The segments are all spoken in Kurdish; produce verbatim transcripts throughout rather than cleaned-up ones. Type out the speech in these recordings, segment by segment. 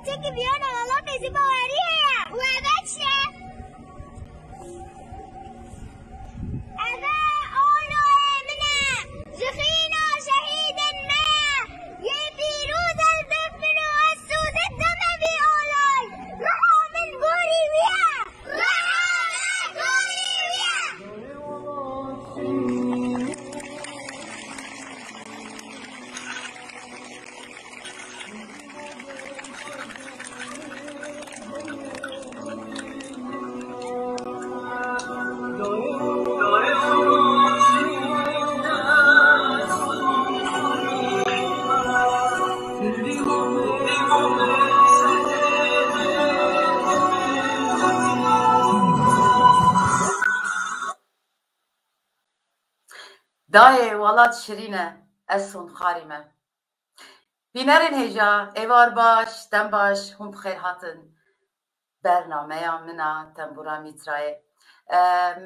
Çekî biyana, wela pêzî bawerî heye. Û eve çi ye? Eve aloyê min e. Ji xîna şehîdên me ye. Yê pîroz helbestbin û ez sûdê deme vî aloy. Riha min gorî wî ye. Riha min gorî wî ye. Dayê welat şirîn e, ez sonxarî me. Bînerên hêja, êvar baş, dem baş, hûn bi xêr hatin. Bernameya min a Tembûra Mîtrayê. E,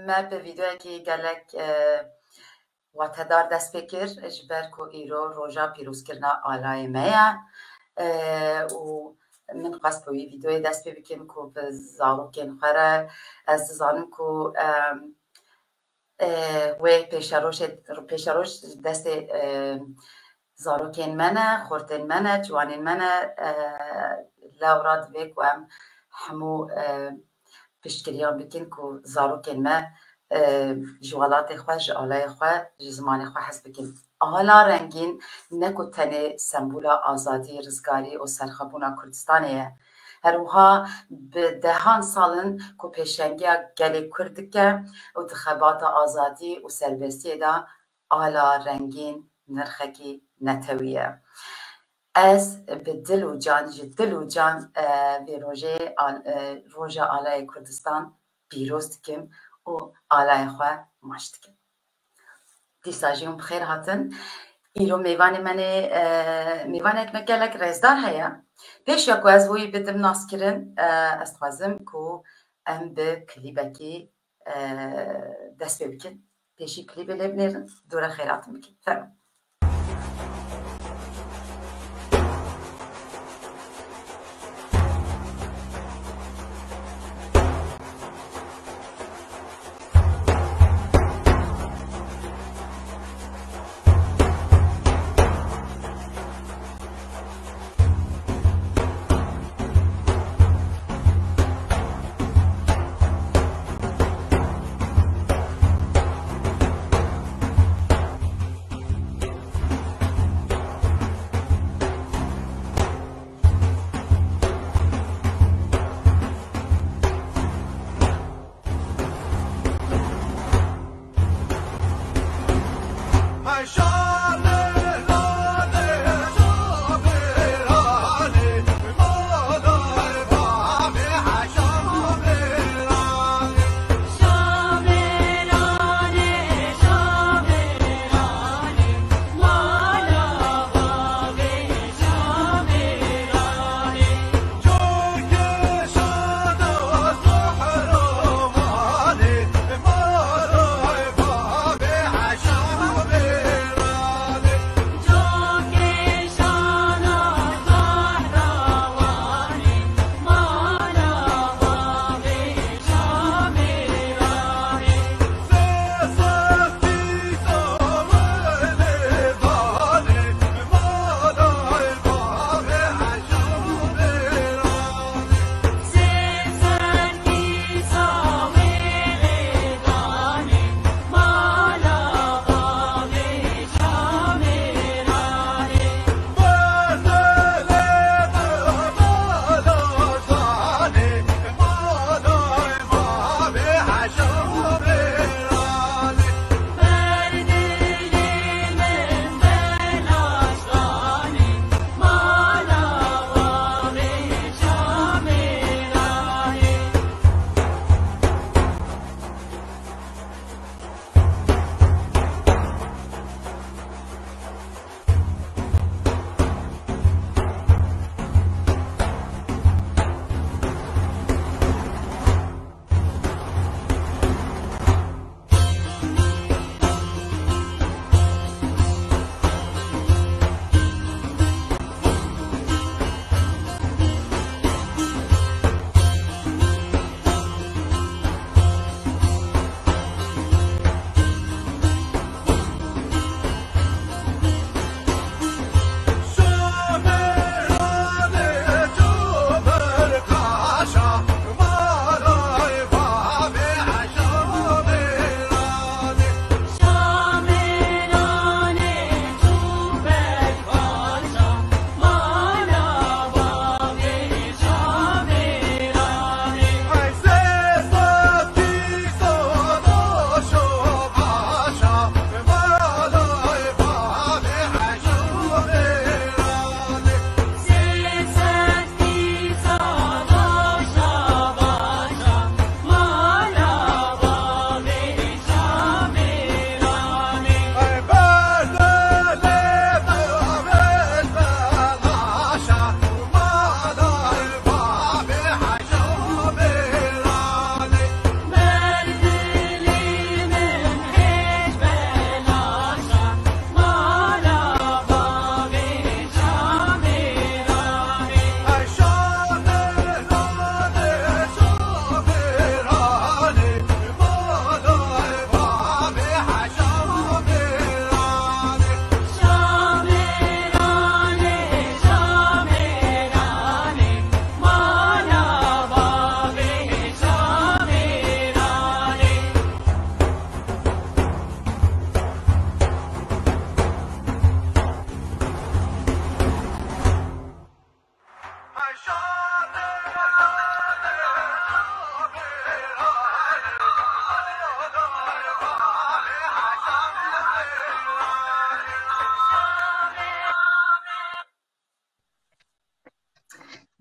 me bi vîdeoyekî gelek, e, watedar dest pê kir, ji ber ku îro roja pîrozkirina alayê me ye. E, û min xwest bi wî vîdeoyê dest pê bikim ku bi zarokên xwe re, ez dizanim ku, e, e, wê pêşerojê, pêşeroj destê, e, zarokên me ne, xortên me ne, ciwanên me ne, e, lewra divê ku em hemû, e, piştgiriyan bikin ku zarokên me, e, ji welatê xwe, ji alayê xwe, ji zimanê xwe hez bikin. Ala rengîn ne ku tenê sembola azadî, rizgarî û serxwebûna Kurdistanê ye. Her wiha bi dehan sal in ku pêşengiya gelê Kurd dike û di xebata azadî û serbestiyê de ala rengîn nirxekî netewî ye. Ez bi dil û can, ji dil û can, e, vê rojê al-, e, roja alayê Kurdistan pîroz dikim û alayê xwe maç dikim. Dîsa jî hûn bi xêr hatin. Îro mêvanê me nê, e, mêvanek me gelek rêzdar heye. Pêşiya ku ez wî bidim naskirin, e, ez dixwazim ku em bi klîbekî, e, dest pê bikin. Pêşî klîbê lê binêrin, dûre xêratin bikin. Fermo.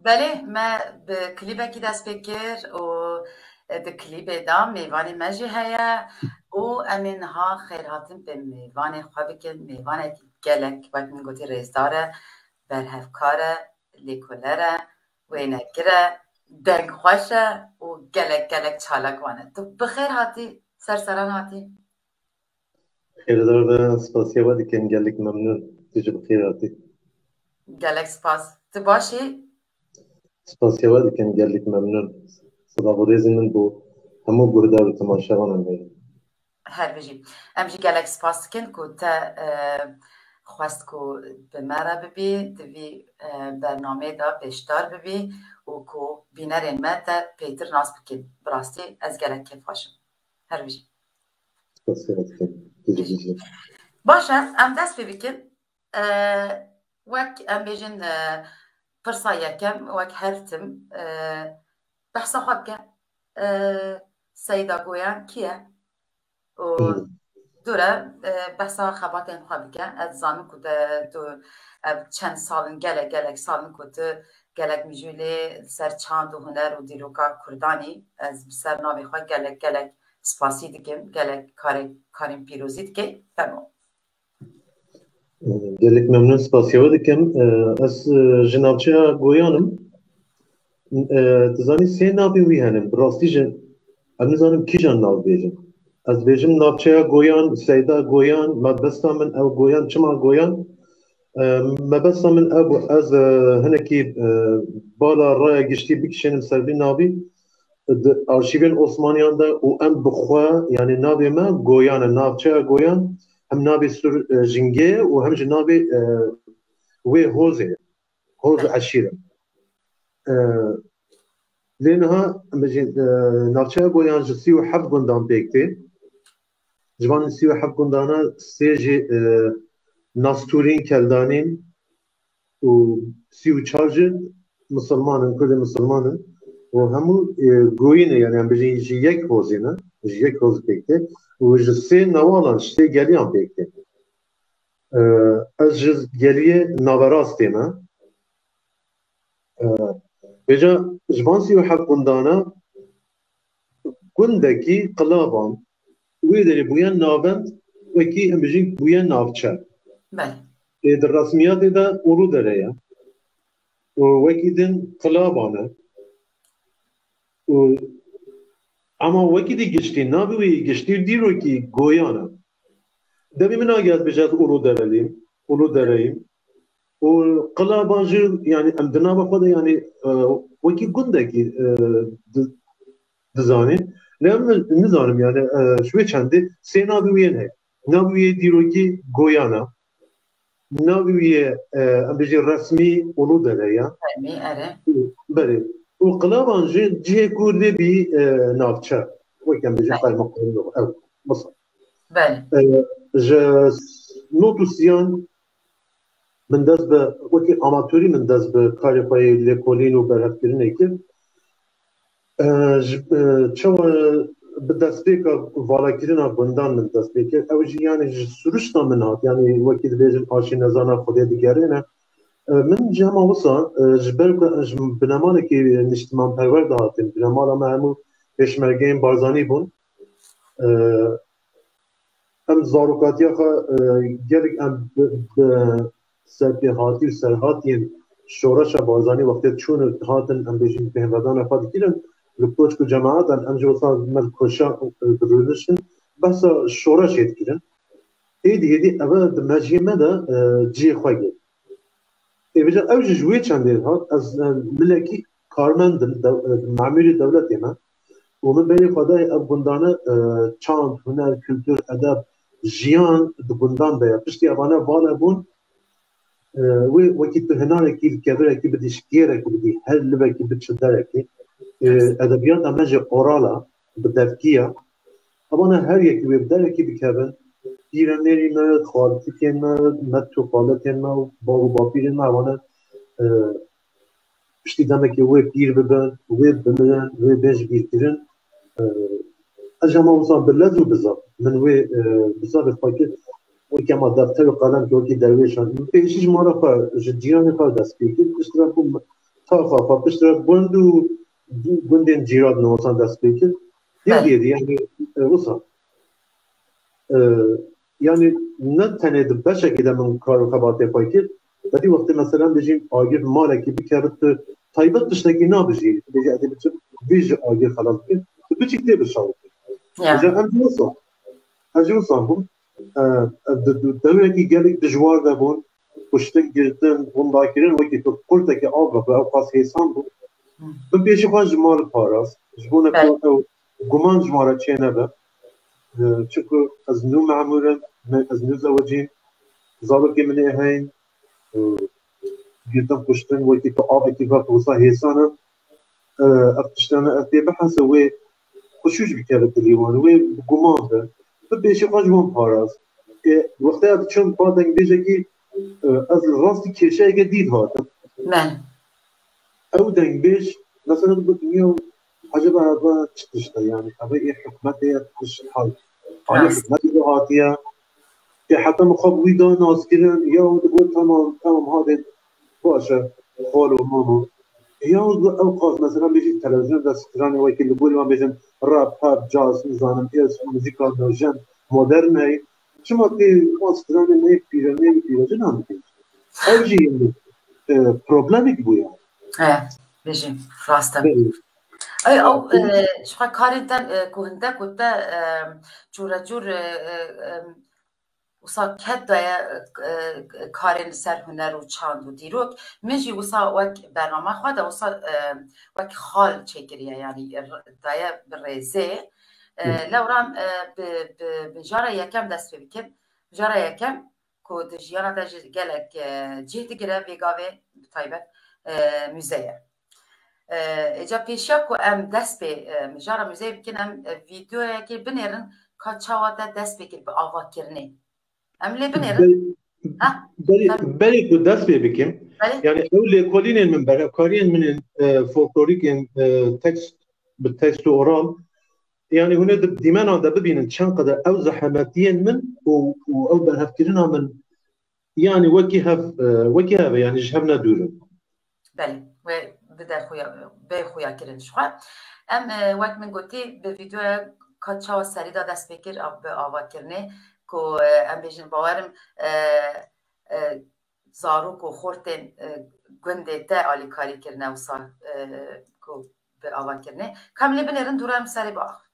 Belê, me bi klîbekî dest pê kir û di klîbê de mêvanê me jî heye û em ê niha xêrhatin pê mêvanê xwe bikin. Mêvanekî gelek, wek min gotî, rêzdar e, berhevkar e, lêkoler e, wênegir e, dengxweş e û gelek gelek çalak wan e. Tu bi xêr hatî, ser seran hatî. Xêrdar be, spasiya we dikim, gelek memnûn. Tu jî bi xêr hatî. Gelek spas. Tu baş î? Spasiya we dikim, gelek memnûn. Silav û rêzên min bo hemû guhdar û temaşevanan heye. Her bijî. Em jî gelek spas dikin ku te, e, xwest ku bi me re bibî, di vî, e, bernameyê de beşdar bibî û ku bînerên me te pêtir nas bikin. Bi rastî ez gelek kêfxweş im. Her bijî. Spasiya dikim. Bijî, bijî. Baş e, em dest pê bikin. E, wek em bêjin, e, pirsa yekem, wek her tim, e, behsa xwe bike. E, Seyda Goyan kî ye? Û Hmm. dûre, e, behsa xebatên xwe bike. Ez dizanim ku te, tu, ev çend sal in, gelek, gelek sal in ku tu gelek mijûlê ser çand û huner û dîroka Kurdan î. Ez bi ser navê xwe gelek, gelek spasî dikim, gelek karê, karên pîrozî dike. Fermo. Gelek memnûn, spasiya we dikim. E, ez, e, ji navçeya Goyan im. E, tu zanî sê navê wî hene. Bi rastî jî em nizanim kîjan nav bêjim. Ez dibêjim navçeya Goyan, Seyda Goyan, mebesta min ew Goyan, çima Goyan? E, mebesta min ew bû, ez, e, hinekî, e, bala raya giştî bikişînim ser vî navî. Di arşîvên Osmaniyan de û em bi xwe, yanî navê me Goyan e, navçeya Goyan, hem navê Sur, e, Jingê ye û hem jî navê, e, wê hozê ye. Hoz û eşîr e. E, lê niha em bêjin, e, navçeya Goyan ji sî û heft gundan pêk tê. Ji van sî û heft gundana sê jî, e, Nastûrîn, Keldanîn û sî û çar jî misilman in, Kurdên misilman in. Û hemû, e, goyî ne, yanî em bêjin ji yek hozê ne, ji yek hoz pêk tê. Û ji sê newalan, ji sê geliyan pêk tê. E, ez ji geliyê naverastê me. E, vêca ji van sî û heft gundana gundekî Qilaban, wê derê bûye navend, wekî em bijîn bûye navçe. Belê. Ê, di resmiyatê de Uludere ye. Û wekî din Qilaban e. Û, ema wekî dî giştî, navê wê yê giştî dîrokî Goyan e. Demê min nagihî ez bêje ez Uludereliyim, Uludereyim. Û Qilaban jî, yanî em di nava xwe de, yanî, e, wekî gundekî, e, di-, dizanîn. Lê em nizanim, yanî, e, ji wê çendê sê navê wê yên heye. Navê wê yê dîrokî Goyan e. Navê wê yê, e, em bêjin resmî Uludere ye. Resmî, erê. Belê. Û Qilaban jî cihê ku dê bî, e, navçe. Wek em bêjin Belê. Qaymeqamî ew. Misal. Belê. E, ji nod û sîyan min dest bi, wekî amatorî min dest bi karê xwe yê lêkolîn û berhevkirinê kir. E, ji, e, çawa bi destpêka valakirina gundan min dest pê kir. Ew jî, yanî, ji siruşta min hat, yanî, wekî dibêjin, aşînezana Xwedê digerêne. E, min ji hema wisa, e, ji ber ku ji binemalekî niştimanperwer de hatim, binemala me hemû pêşmergeyên Barzanî bûn. E, Em zarokatiya xwe, e, gelek em bi, bi serpêhatî û serhatiyên şoreşa Barzanî wextê çûn û hatin, em bêjin, bêhnvedana xwe dikirin, li koçk û cemaetan, em ji wisa me li koşa, e, bi rûniştin, behsa şoreşê dikirin. Êdî, êdî ev di mejiyê me de, e, cihê xwe girt. Ê, vêca ew jî ji wê çendê hat, ez, e, milekî karmend im, dew-, e, memûrê dewletê me. Û min berê xwe dayê ev gundane, e, çand, huner, kultur, edeb, jiyan di gundan de ye. Piştî evane vala bûn, e, wê wekî tu hinarekî li kevirekî bidî, şikêrekî bidî, her livekî biçe derekê. E, Rast. Edebiyata me jî oral e, bi devkî ye. Evane her yekî wê bi derekî bikevin. Pîremêrî me, xaltikên me, met û xaletên me û bav û bapîrên me, evane, e, piştî demekê wê pîr bibin, wê bimirin, wê bên ji bîr kirin. E, ez jî hema wisa bi lez û bi zav, min wê, e, bi zavê xwe kir, weke ma defter û qelem kir, wekî derwêşan. Min pêşî ji mala xwe, ji cîranê xwe dest pê kir. Piştre ku ta xwe xwe, piştre gund û gundên cîran, min wisa dest pê kir. Dî Belê. dî, yanî, e, wisa. E, yanî ne tenê di beşekê de min kar û xebatê xwe kir. Belkî wextê, mesela, bêjî agir malekî bikeve, tu taybet tiştekî nabijî. Bêjî ez ê biçim vî ji agir xelas bikim. Tu biçî tê bi şawitê. Ya. Ji em jî wisa. Ez jî wisa bûm. E, e, di, di, dewrekî gelek dijwar de bûn. Kuştin, girtin, windakirin, wekî tu qurtekî av ve, ew qas hêsan bû. Hı. Min pêşî xwe ji mal parast. Ji bo ne ku Belê. ew guman ji me re çênebe. E, çunku ez nû memûr im, me, ez nû zewicîm, zarokê min ê heyn, e, girtin kuştin, wekî tu avekî vek wisa hêsan e. E, ev tiştane ev pê bihese wê xweşûş bikeve dilê wan, wê bi guman be. Bi pêşî xwe ji wan parast. E, wextê ez diçim ba dengbêjekî, e, ez li rastî kêşeyeke dî dihatim. Me. Ew dengbêj, mesela, digotin, "Ya, eceba eva çi tişt e, yanî, eva ê hikûmetê ye, tişt hal. Alî Rast. hikûmetê de hatiye." Ê heta min xwe bi wî da naskirin, ya digot, "Tamam, tamam, hadê, baş e, xalo, mamo." Ya digot, ew qas, mesela, bêjî televîzyon de stranê wekî li gorî wan bêjin rap, pop, jazz, nizanim, ês, muzîka nûjen, moderney. Çima tê wan stranê me yê pîre, me yê pîre jin an dikî? Ev jî, e, problemek bûye. E, bijî, rast e. Belê. Ay, ew, Belê. e, ji xwe karên te, e, ku hindek ku te, e, cûre cûr, e, e, e, wisa ked daye, e, e, karên li ser huner û çand û dîrok. Min jî wisa wek bernama xwe de wisa, e, wek xal çêkiriye, yanî r-, daye bi rêzê. E, Hı. Lewra em, e, bi, bi, bi jara yekem dest pê bikin. Jara yekem ku di jiyana te jî gelek, e, cih digire, vê gavê bi taybet, e, muze ye. E, êca pêşiya ku em dest pê, e, mijara muzeyê bikin, em, e, vîdeoyekê binêrin ka çawa te dest pê kir bi avakirinê. Em lê binêrin. Ber-, Ha? berî, Fer- berî ku dest pê bikim, Belê. yani ew lêkolînên min, berhevkariyên min ên, e, folklorîk ên, e, tekst, bi tekst û oral, yani hûn ê di dîmena de bibînin çend qede ew zehemetiyên min û, û ew berhevkirina min, yani wekî hev, e, wekî hev e, yani ji hev ne dûr in. Belê, wê bide xuya, bê xuya kirin ji xwe. Em, e, wek min gotî, bi vîdeoya ka çawa serî de dest pê kir, av-, bi avakirinê, ku, e, em bêjin, bawerim, e, e, zarok û xortên, e, gundê te alîkarî kirine wisa, e, ku bi avakirinê. Ka em lê binêrin, dûra em serê biaxivin.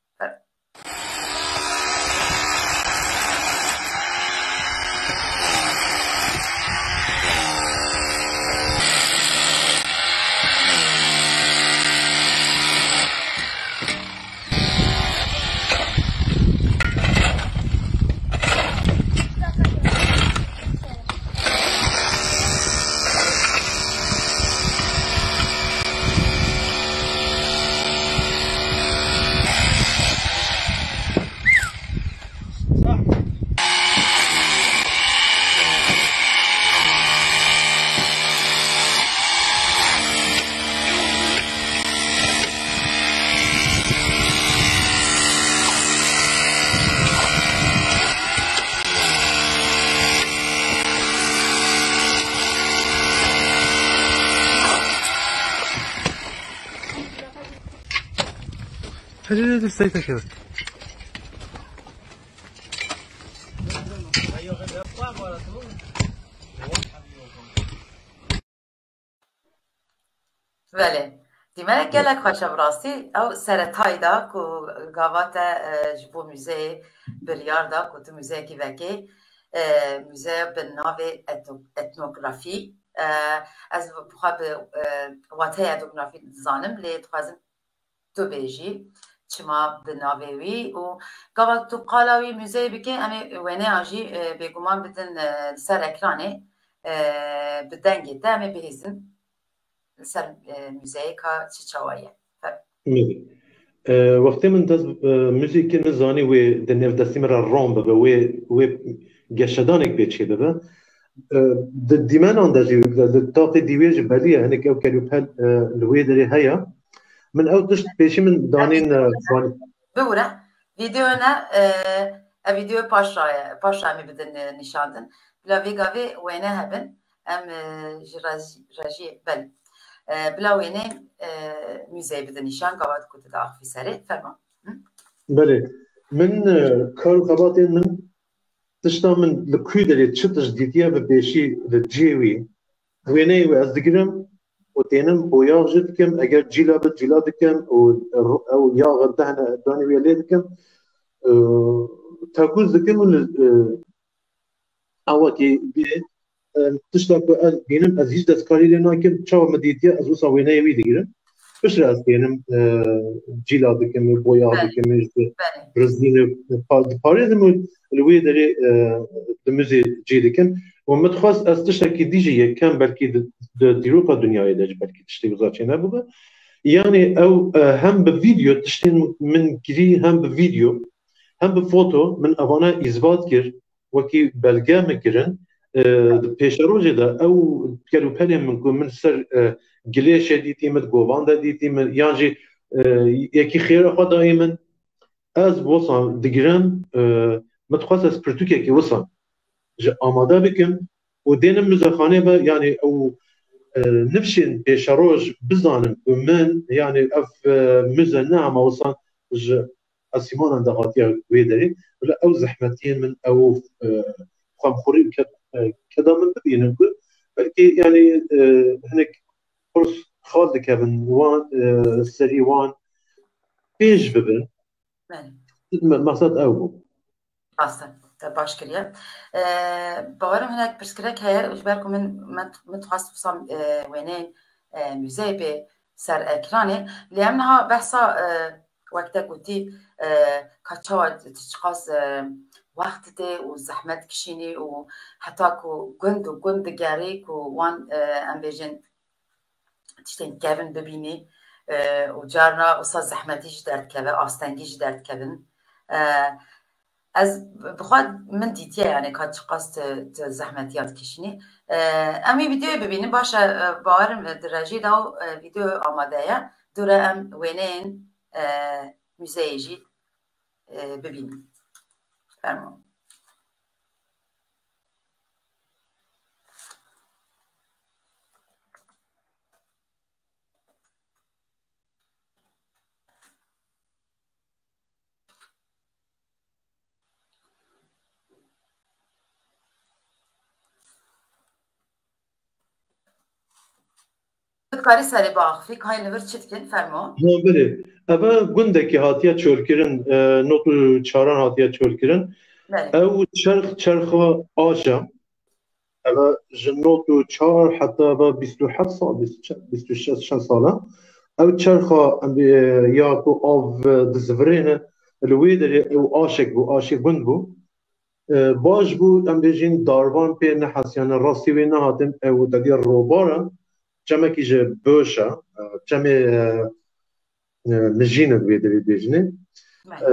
Hadi, hadi, hadi, sayfa kağıt. Belê. Dîme gelek xweş e bi rastî. Ew seretayî da ku gava te, e, ji bo muzeyê biryar da ku tu muzeyekî vekê, e, muzeya bi navê etno-, etnografî. E, ez bi xwe bi, e, wateya etnografî dizanim, lê dixwazim tu bêjî çima bi navê wî û gava tu qala wî muzeyê bikê, em ê wêneyan jî, e, bêguman bidin, e, li ser ekranê, e, bi dengê te em ê bihîzin li ser, e, muzeyê ka çi çawa ye. Fe- Muzey. E, wextê min dest, e, muzeyê kir, min zanî wê di nêv destî min re ron bibe, wê, wê geşedanek pê çê bibe. e, di dîmenan de jî, di, di taxê dîwê jî belî ye, hinek ew kelûpel, e, li wê derê heye. Min ew tişt pêşî min danîn, e, van- Bibûre. Vîdeo ne, e, ev vîdeo paş ra ye, paş ra em ê bidin, e, nîşandin. Bila vê gavê wêne hebin, em, e, ji rejî, rejî, belê. E, bila wêneyên, e, muzeyê bidin nîşan, gava ku tu diaxivî serê. Fermo. Hı? Belê. Min, e, kar û xebatên min, tişta min li ku derê çi tişt dîtiye bi pêşî li cihê wî, wêneyê wê ez digirim û tênim boyax jî dikim, eger cîla bi cîla dikim û ro-, ew yaxa dehne danî wê lê dikim. E, tekûz dikim û li, e, ewekî bê, e, tişta ku ez bînim, ez hîç destkarî lê nakim, çawa min dîtiye, ez wisa wêneyê wî digirim. Piştre ez tênim, e, cîla dikim û boyax Belê, dikim û ji belê. rizînê pa-, diparêzim û li wê derê, e, di muzê cî dikim. Û min dixwest ez tiştekî dî jî yekem belkî di, di dîroka dinyayê de jî belkî tiştê wisa çênebûbe. Yanî ew, e, hem bi vîdeo tiştên min kirî, hem bi vîdeo, hem bi foto min evana îsbat kir, wekî belge min kirin. E, di pêşerojê de ew kelûpelên min ku min ser, e, gilêşê dîtî min, di govan de dîtî min, yan jî, e, yekî xêra xwe dayî min, ez wisa digirim, e, min dixwest ez pirtûkekî wisa ji amade bikim û dênim muzexanê ve, yanî ew, e, nifşên pêşeroj bizanin ku min, yanî ev, e, muze ne hema wisa ji esîmanan de hatiye wê derê, bila ew zehmetiyên min, ew, e, xwemxurî û ked-, e, keda min bibînin ku belkî, yanî, e, hinek qurs xal dikevin wan, e, serî wan pêş bibin. Belê. Me-, meqsed ew bû. Rast e, te baş kiriye. E, bawerim hinek pirsgirêk heye, ji ber ku min, min, min dixwest wisa, e, wêneyên, e, muzeyê bê ser ekranê. Lê em niha behsa, e, wek te gotî, e, ka çawa tu çiqas, e, wext didê û zehmet dikişînî û heta ku gund û gund digerî ku wan, e, em bêjin, tiştên kevin bibînî, e, û carna wisa zehmetî jî derdikeve, astengî jî derdikevin. E, ez bi xwe min dîtiye, yani ka çiqas tu, tu zehmetiya dikişînî. E, em wî vîdeoyê bibînin, baş e, e, bawerim, e, di rejî de û, e, vîdeo amade ye. Dûre em wêneyên, e, muzeyê jî, e, bibînin. Fermo. Tu dikarî serê biaxivî, ka hîn li vir çi dikin, fermo. Ha, belê. Eve gundekî hatiye çolkirin, e, not û çaran hatiye çolkirin. Belê. Ew çerx, çerxa aş e. Eve ji not û çar heta eve bîst û heft sal, bîst û çar, bîst û şeş çend sal e. Ew çerxa, em, e, ya ku av, e, dizivirêne, li wê derê ew aşek bû, aşê gund bû. E, baş bû, em bêjin darvan pê nehesiyane, rastî wê nehatin, ew tedî robar e, çemekî ji boş e, e, çemê, e, e, mijîn e, wê derê bêjinê. E,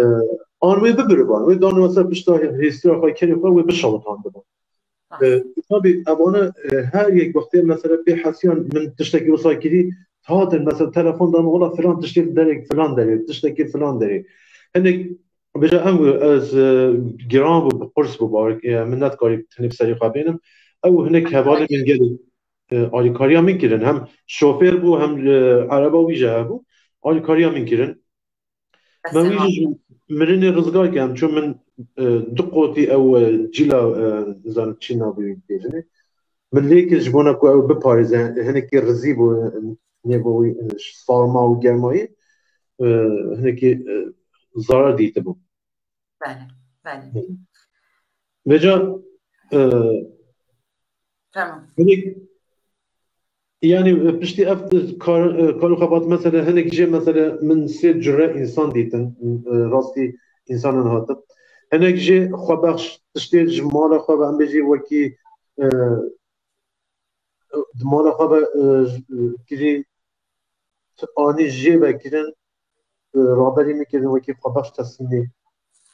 an wê bibiriban, wê danê ser pişta hêstira xwe, kerê xwe, wê bişewitandiban. E, tabî, evane, e, her yek wextê mesela pê hesiyan min tiştekî wisa kirî, hatin mesela telefon da min, wela filan tiştê li derek, filan derê, tiştekî filan derê. Hinek bêje em, ez, e, giran bû, bi qurs bû, bawer, e, min nedikarî tenê bi serî xwe bênim. Ew hinek hevalê min gelê, e, alîkariya min kirin. Hem şofêr bû, hem, e, ereba wî jî hebû. Alîkariya min kirin. Me wî jî ji mirinê rizgar kir, em çûn min, e, du qotî ew, e, cîla, e, nizanim çi navê wî dibêjinê. Min lê kir ji bona ku ew biparêze, hinekî rizî bû, e, nêva wî, e, sarma û germayî, e, hinekî, e, zarar dîtibû. Belê, belê. Vêca, e, Tamam. Hinek, yani, e, piştî ev kar, e, kar û xebat, mesela, hinek jê, mesela, min sê cure însan dîtin, e, rastî însanan hatin. Hinek jê xwebexş tiştê ji mala xwe ve, em bêjî wekî, e, di mala xwe ve, e, kirî anî jê vekirin, e, raberî min kirin wekî xwebexş teslîmî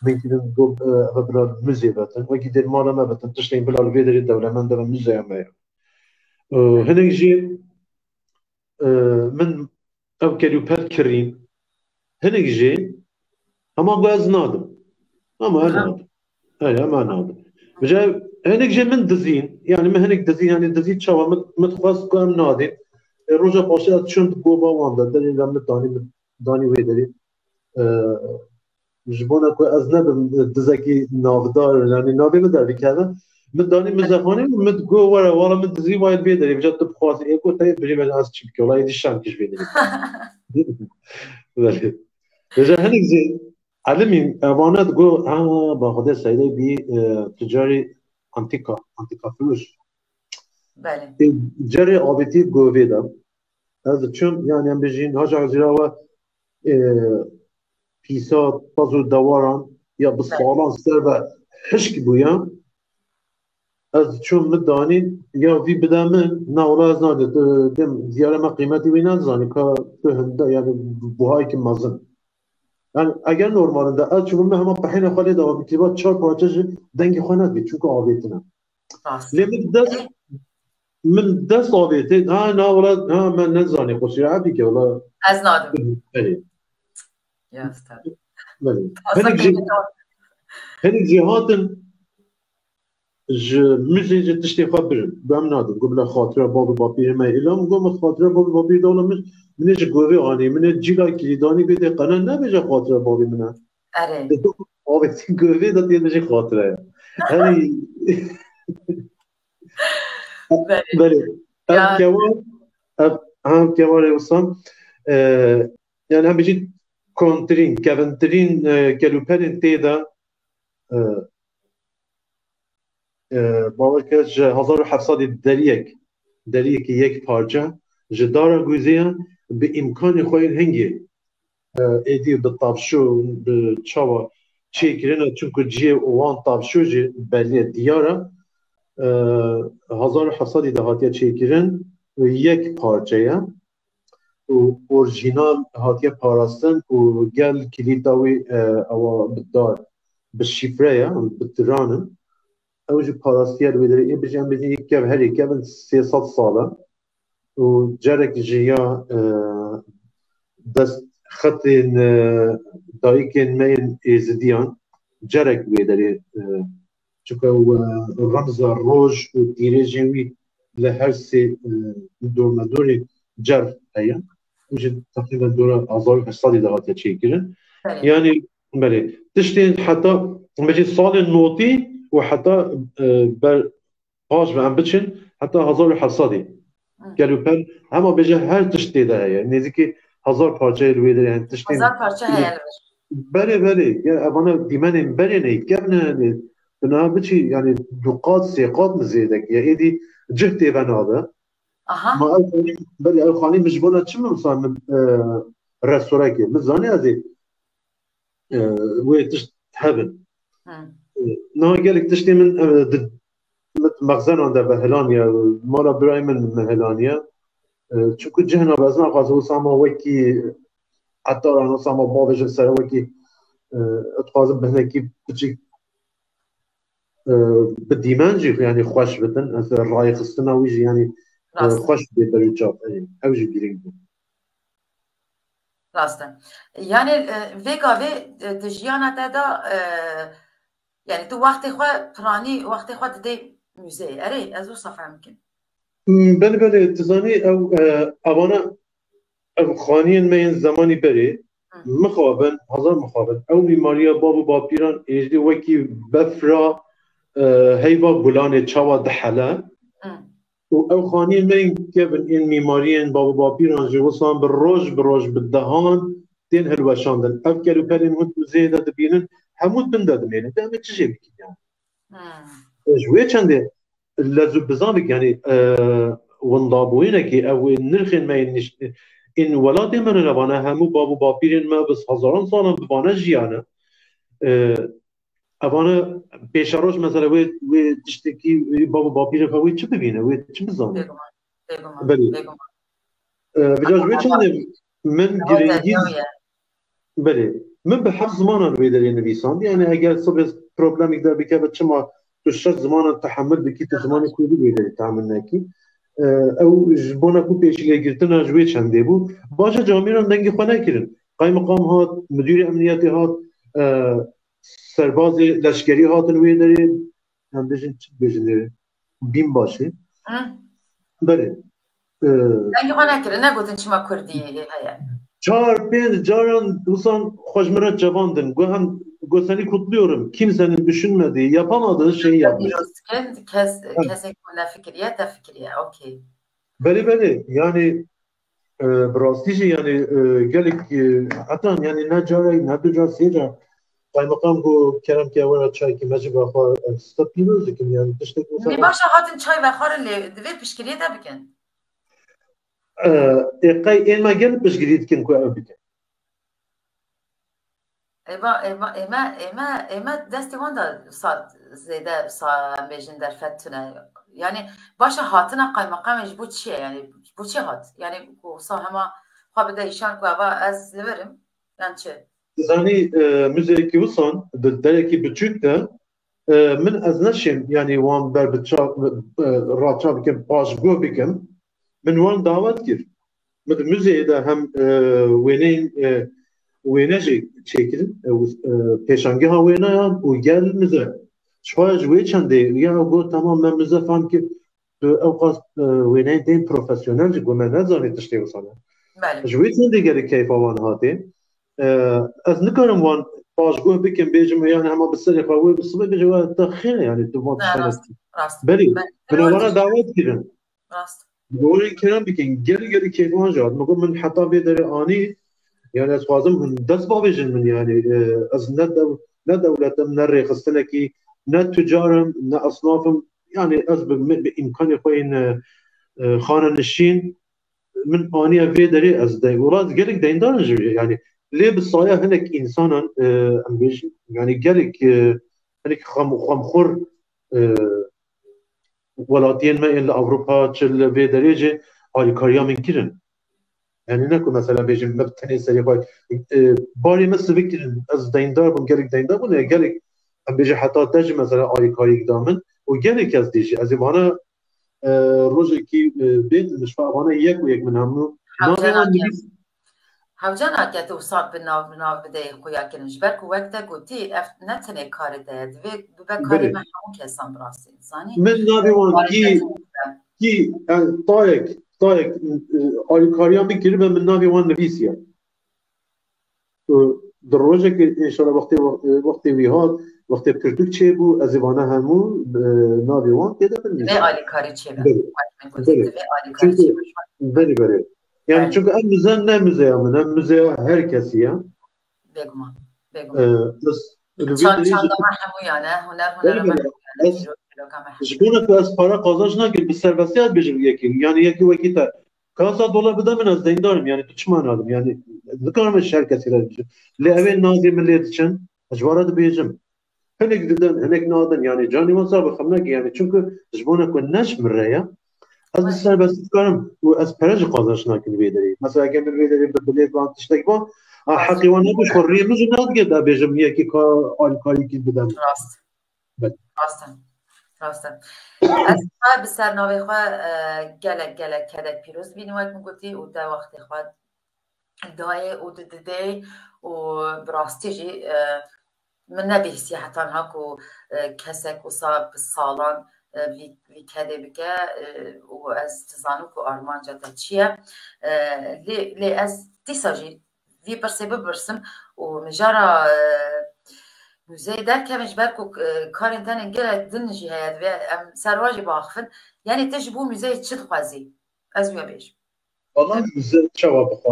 Min kirin got, e, eve bila li muzê vetin. Wekî dê li mala me vetin. Tiştên bila li vê derê dewlemend e ve muzeya me ye. E, hinek jî, e, min ev kelûpel kirîn. Hinek jî hema got ez nadim. Ama ez nadim. Hey, hema nadim. Vêca hinek jî min dizîn. Yani min hinek dizîn, yani dizî çawa min, min xwest ku em nadin. E, roja paşê ez çûm di gova wan de. Derê de min danî, min danî wê derê. E, ji bona ku ez nebim dizekî navdar, yani navê min dervîkeve. Min danî muzexanê û min got, were, wala min dizî wayê vê derê. Vêca tu bixwazî, ê got, teyê birî ben ez çi bike, wala êdî şem kij vê derê. Belê. Vêca hinek jî elimîn, evana digo, ha, ba Xwedê Seydê bî, e, ticarî antika, antika firoş. Belê. E, cerê avêtî govê de. Ez diçim, yani em bêjin, haca Ezîra we, e, pîsa pez û dewaran ya bi Belê. salan ser ve hişk bûye. Ez diçûm min danî, ya vî bide min, na wala ez nadim. Dem diyare me qîmetî wî nedizanî, ka tu hinde, yani buhayekî mezin. Yani eger normalinde ez çûbûm min hema pehêna xwe lê dawa bikirîba çar parçe jî dengê xwe nedibî, çunku avêtine. Rast. Lê min dest, Ê, min dest avêtê, ha, na wala, ha, me nezanî, xwe şîra bike, wala. Ez nadim. Belê. Ya, tabii. Belê. Aslında Hinek jî, kıymetli. hinek jî hatin ji muzê jî tiştê xwe birin. Got em nadin. Got bila xatira bab û bapîrê me îlam. Got min xatira bab û bapîrê de wala min, min ê ji govê anî, min ê cîla kirî danî bê dê qene nebêje xatira babê min e. Erê. Avêtî govê de tê bêjî xatira ye. Herî Belê. Belê. Ev Ya. kewar, ev, ha, kewarê wisa, e, yani em bêjî kontirîn, kevintirîn, e, kelûperên tê de, e, e, bawer ke ji hezar û heft sedî deriyek, deriyekî yek parçe, ji dara guzê ye, bi îmkanê xwe yên hingê, e, êdî bi tavşo, bi çawa çêkirin, çunku cihê wan tavşo jî belê diyar e. E, hezar û heft sedî de hatiye çêkirin û yek parçe ye û orjînal hatiye parastin û gel kilîta wî, e, ewa bi dar, bi şîfre ye, bi tiran in. Ew jî parastiye li wê derê. Ê bijî em bêjin yek kev herê kevin sê sed sal e. Û cerek ji ya, e, dest xetên, e, dayikên me yên êzidiyan cerek wê derê, e, çunke ew, e, remza roj û dîrêjên wî li her sê, e, dormedorê cer heye. Û jî teqrîben dora hezar û heşt sedî de hatiye çêkirin. Belê. Yani, belê. Tiştên heta, em bêjin salên notî û heta, e, ber, paş ve em biçin heta hezar û heft sedî. Hı. Kelûpel, hema bêje her tişt tê de heye. Nêzîkî hezar parçeyê li wê derê hene tiştên Hezar parça heye li vir. Belê, belê. Ya, evana dîmenên berê ne, kevne ne. Bina biçî, yani du qat, sê qat mi zêdek ye. Êdî cih tê ve nade. Aha. Ma ew xanî, belê, ew xanî min ji bona çi min wisa min, e, restorekê. Min zanî ez ê, e, wê tişt hebin. Hı. E, niha gelek tiştê min, e, di, min mexzenan de ve hilaniye, mala birayê min min hilaniye. E, çunku cihna ve ez naxwazim wisa ma wekî etaran, wisa ma bavêjin sere wekî, e, ez dixwazim bi hinekî biçîk, e, bi dîmen jî, yani xweş bitin. Ez rayxistina wî jî, yani, e, Rast e. xweş bê ber û çav. E, ew jî girîng bû. Rast e. Yani, e, vê gavê, e, di jiyana te de, e, yani tu wextê xwe piranî, wextê xwe didê muzeyê. Erê, ez wisa fehm kim. Hmm, belê, belê, tu zanî ew, e, evana, ev xaniyên me yên zemanî berê, Hı. mixabin, hezar mixabin, ew mîmariya bab û bapîran êjdî wekî befra, e, heyva gulanê çawa dihele. Hı. Û ew xaniyên me yên kevin, yên mîmariyên bab û bapîran jî wisan bi roj bi roj, bi dehan tên hilweşandin. Ev kelûpelên hûn muzeyê de dibînin, hemû bin de dimênin. Dê em ê çi jê bikin yani? Hmm. Ji wê çendê lez û bizavek, yani, e, windabûyînekî, ew ê nirxên me yên nişt-, ên welatê me ne, vana hemû bab û bapîrên me bi hezaran salan bi vana jiyane. E, Evana pêşeroj mesela wê, wê tiştekî, wê bab û bapîrê xwe wê çi bibîne, wê çi bizane? Bêguman, bêguman, Belê. bêguman. E, vîca ji wê Ama çendê min Ama girîngî, derya ye. belê, Min bi heft zimanan wê derê nivîsand. Yani eger sibê problemek derbikeve, çima tu şeş zimanan tehemil bikî, tu zimanê kurdî wê derê tehemil nekî? E, ew ji bona ku pêşîlêgirtina ji wê çendê bû. Baş e, camêran dengê xwe nekirin. Qaymiqam hat, müdûrê emniyetê hat, e, serbazê leşkerî hatin wê derê, em bêjin, çi bêjin, e, bînbaşê. Hı. Belê. E, Dengê xwe nekirin, negotin çima kurdî heye. Çar, pênc caran wisan xwe ji min re çavandin. Got, hem, got, seni kutluyorum. Kimsenin düşünmediği, yapamadığı şeyi yapmış. Pîroz dikin, kes, Evet. kesek ku nefikiriye, te fikiriye. Okey. Belê, belê. Yani, e, bi rastî jî, yani, e, gelek, e, heta, yani, ne carek, ne du car, sê car. Qaymeqam got, kerem ke, were çayekî me jî vexwe, e, sibe pîroz dikin, yani, tiştek wisa Lê ne- baş e, hatin çay vexwarin, lê divê piştgiriyê te bikin. E, ê qey ên me gel piştgirî dikin ku ev bikin. Êva, êva, ême, ême, ême destê wan de sat zêde sa em bêjin derfet tune. Yani, baş e, hatina qaymeqamê ji bo çi ye? Yani, ji bo çi hat? Yani, ku sa hema xwe bide îşan ku eva ez li vir im, yan çi? Zanî, e, muzeyekî wisan di derekî biçûk de, e, min ez neşêm, yani wan ber bi çav, e, raçav bikim, paşguh bikim. Min wan dawet kir. Min di muzeyê de hem, e, wêneyên, e, wêne jî çêkirin, e, û, e, pêşangeha wêneyan û gel muze. Ji xwe ji wê çendê ya got, tamam, me muze fehm kir. Tu ew qas, e, wêneyên tên profesyonel jî, got, me nezanî tiştê wisa ne. Belê. Ji wê çendê gelek keyfa wan hatê. E, ez nikarim wan paşguh bikim, bêjim, yani hema bi serê xwe wê bi sibê bêje, we te xêr, yani tu wan Ne, tiştane rast, rast. Belê, Belê. min wana dawet kirin. Rast. Gorên kerem bikin, gelî gelî keyf wan jî hat. Min got, min heta vê derê anî, yani ez xwazim hûn dest bavêjin min, yani, e, ez ne dew-, ne dewlet im, ne rêxistinekî, ne tucar im, ne esnaf im, yani ez bi, bi, bi îmkanê xwe yên, e, e, xanenişîn, min aniye vê derê ez dey. Wela gelek deyndar in ji vê, yani lê bi saya hinek însanan, e, em bêjin, yani gelek, e, hinek xem-, xemxur, e, welatiyên me yên li Ewropa, çi li vê derê jî alîkariya min kirin. Yani ne ku mesela bêjim me bi tenê serê xwe, e, barê me sivik kirin. Ez deyndar bûm, gelek deyndar bûm, e, gelek em bêje heta te jî mesela alîkariyek da min û gelek kes dî jî. Ez ê vana, e, rojekî, e, bêt, ji xwe vana yek û yek min hemû navê wan nivîs. Hewce nake tu wisa bi nav, bi nav bideyê xuya kirin. Ji ber ku wek te gotî, ev ne tenê karê te ye. Divê bibe karê Belê. me hemû kesan bi rastî. Zanî? Min navê wan Karê kî, te hemû be. kî, yani, tayek, tayek, e, alîkariya min kiribe, min navê wan nivîsiye. Û di rojekê, înşallah, wextê, e, wextê wî hat, wextê pirtûk çêbû, ez ê vana hemû, e, navê wan tê de binivîsim. Divê alîkarî çêbe. Belê. Wek min gotî, Belê. divê alîkarî Çünkü çêbe. Belê, belê. Yani Belê. çünkü ev muze ne muzeya min, ev muzeya her kesî ye. Bêguman, bêguman. Ee, ez li vê Çand, derê çanda jî me hemûyan e, huner, Belê, hunera me belê. hemûyan e, Ez, çîroka me hemûyan. ji bona ku ez para qazanç nakim, bi serbestî ez bêjim yekî. Yani yekî wekî te. Ka sed dolar bide min, ez deyndar im. Yani tu çima nadim? Yani nikarim ez ji her kesî re bêjim. Lê ew ê nazê min lê diçin, ez ji wan re dibêjim. Hinek didin, hinek nadin. Yani canî wan sax be, xem neke. Yani çünkü ji bona ku ne ji min re ye, ez bi serbestî dikarim û ez pere jî qazanç nakim vê derê. Mesela eger min vê derê bi bilêt van tiştek ba, a, Rast. heqê wan nebû, ji xwe rê min jî nadigirta bêjim yekî ka alîkarîkî bide min. Rast. Belê. Rast e. Rast e. Ez xwe bi ser navê xwe, e, gelek, gelek kedek pîroz dibînim, wek min gotî, û te wextê xwe dayê û dididê û bi rastî jî, e, min nebihîstiye heta niha ku, e, kesek wisa bi salan, e, vî, vî kedê bike, e, û ez dizanim ku armanca te çi ye. E, lê, lê ez dîsa jî vî pirsê bipirsim û mijara, e, muzeyê derkevin, ji ber ku, e, karên tenê gelek din jî heye, divê em ser wa jî biaxifin. Yanî te ji bo muzeyê çi dixwazî? Ez wê bêjim. Valla muze çawa bixwe?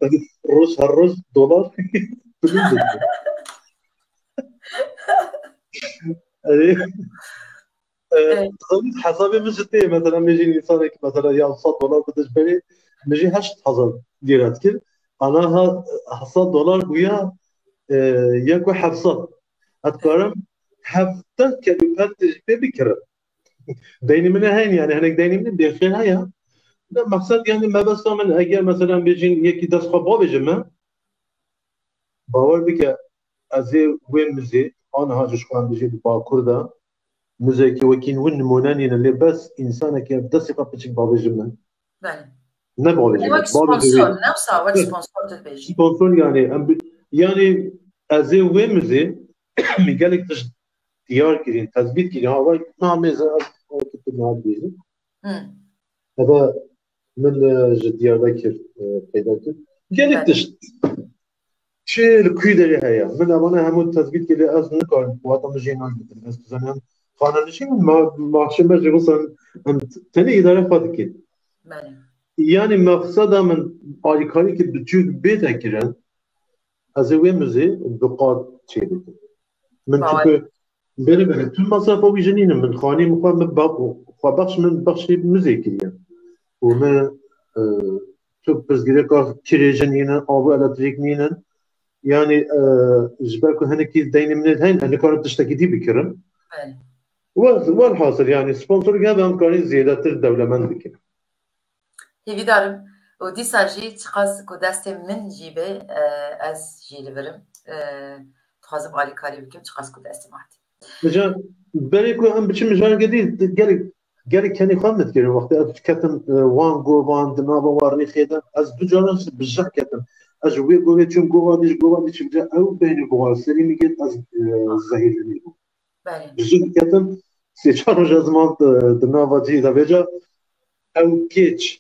Hı. Roj her roj dolar bilind dibin. Erê. E, Evet. Dixwazî hesabê min ji tê, mesela, bêjin însanekî, mesela, ya sed dolar bide ji berê, min jî heşt hezar lîre dikir. Ana ha, sed dolar bûya, e, yek û heft sed. Ez dikarim hefteh kelî pet jî pê bikirim. Deynî min heyne, yani, hinek deynî min bêxêr heye. Ne, mexsed, yani, mebesta min, eger, mesela, bêjin yekî dest xwe bavêje me, Bawer bike, ez ê wê mizê, aniha ji xwe em bijî di Bakur de, mizekî wekî win nimûne nîne, lê bes însanekî ev destê xwe piçik bavêjin min. Belê. Ne bavêjin, Wek bavêjin sponsor, wê. Ne wisa wek sponsor tu dibêjî. Sponsor yani, em bi-, yani ez ê wê mizê min gelek tişt diyar kirîn, tezbît kirîn. Ha, vay, namê ze, ez, ez, tu ne dibêjin. Hı. Eve min, e, ji Diyarbekir, e, peyda kir. Gelek Evet. tişt. Çi li kuyî derê heye? Min evana hemû tezbît kir, ez nikarim, wata min jê nagirim. Ez dizanim xanenişîn, ma, maaşê me jî wisa em tenê îdare xwe dikin. Belê. Yani mexseda min alîkarî ki biçûk bête kirin, ez ê wê mizê bi qad çê bikim. Min Bawer. Çiku Belê, belê. Tu masrafa wî jî nînin. Min xanî min xwe, min ba-, xwe bexş, min bexşî mizê kiriye. Û min, e, tu pirsgirêka kirê jî nînin, av û elektrîk nînin. Yani, e, ji ber ku hinekî deynê min ê heyn, ez nikarim tiştekî dî bikirim. Belê. Wel-, welhasil yani sponsorek hebe em karin zêdetir dewlemend bikin. Hêvîdar im. Û dîsa jî çiqas ku destê min jî be, e, ez jî li vir im. E, dixwazim alîkarî bikim, çiqas ku destê min hatî. Vêca berê ku em biçin mijareke dî, gelek, gelek kenê xwe min dikirin. Wextê ez ketim, e, wan govan, di nava wan rêxê de, ez du caran bi jeh ketim. Ez ji wê govê çûm gova dî, ji gova dî çûm. Ew beynî bi wan serî min girt, ez, e, zehîrlenî bûm. Belê. Ji ketim, sê çar roj ez mam di, di nava cihê de vêca ew kêç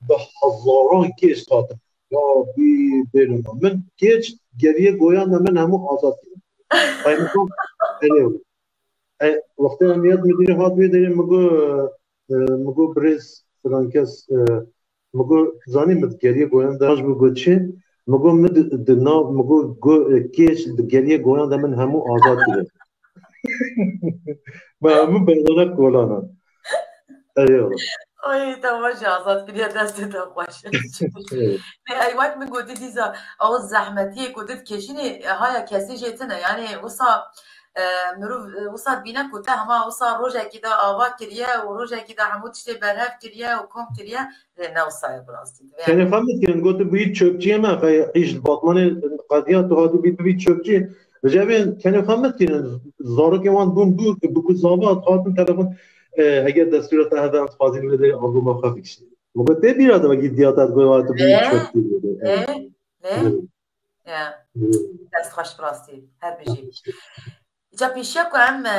bi hezaran kêç hatin. Ya bî bêrima. Min kêç geriyê goyan de min hemû azad kirin. Qaymeqam, erê, e, wextê emniyet müdürü hat wê derê min got, e, min got birêz filan kes, e, min got zanî min geriyê goyan de. Baş bû got çi? Min got min di, di nav, min got go-, e, kêç di geriyê goyan de min hemû azad kirin. Ma min berdana kolana. Erê oğlum. Ay, tamam, jî azad kiriye destê te xweş. Evet. Ne, ay, wek min gotî dîza, ew zehmetiyê ku tu dikêşînî, haya kesî jê tine. Yani, wisa, e, mirov, e, wisa dibîne ku te hema wisa rojekî de ava kiriye û rojekî de hemû tiştê berhev kiriye û kom kiriye. Lê ne wisa ye bi rastî. Tenê xwe min kirin, gotin, "Bu hiç çöpçüye me, xey, îş li Batmanê qediya tu hatî bî, tu bî çöpçü." Vêca vê tenê xwe min kirin, zarokên wan bûn bû, bi ku zava hatin telefon, e, heger destûra te hebe, em dixwazin wê derê albûma xwe bikişînin. Min got, "Tê bîra te wekî diya te digoye, tu bûyî Lê, çöpçü." lê, lê. Ya. Hı. Dest xweş bi rastî. Her bijî. Îca pêşiya ku em, e,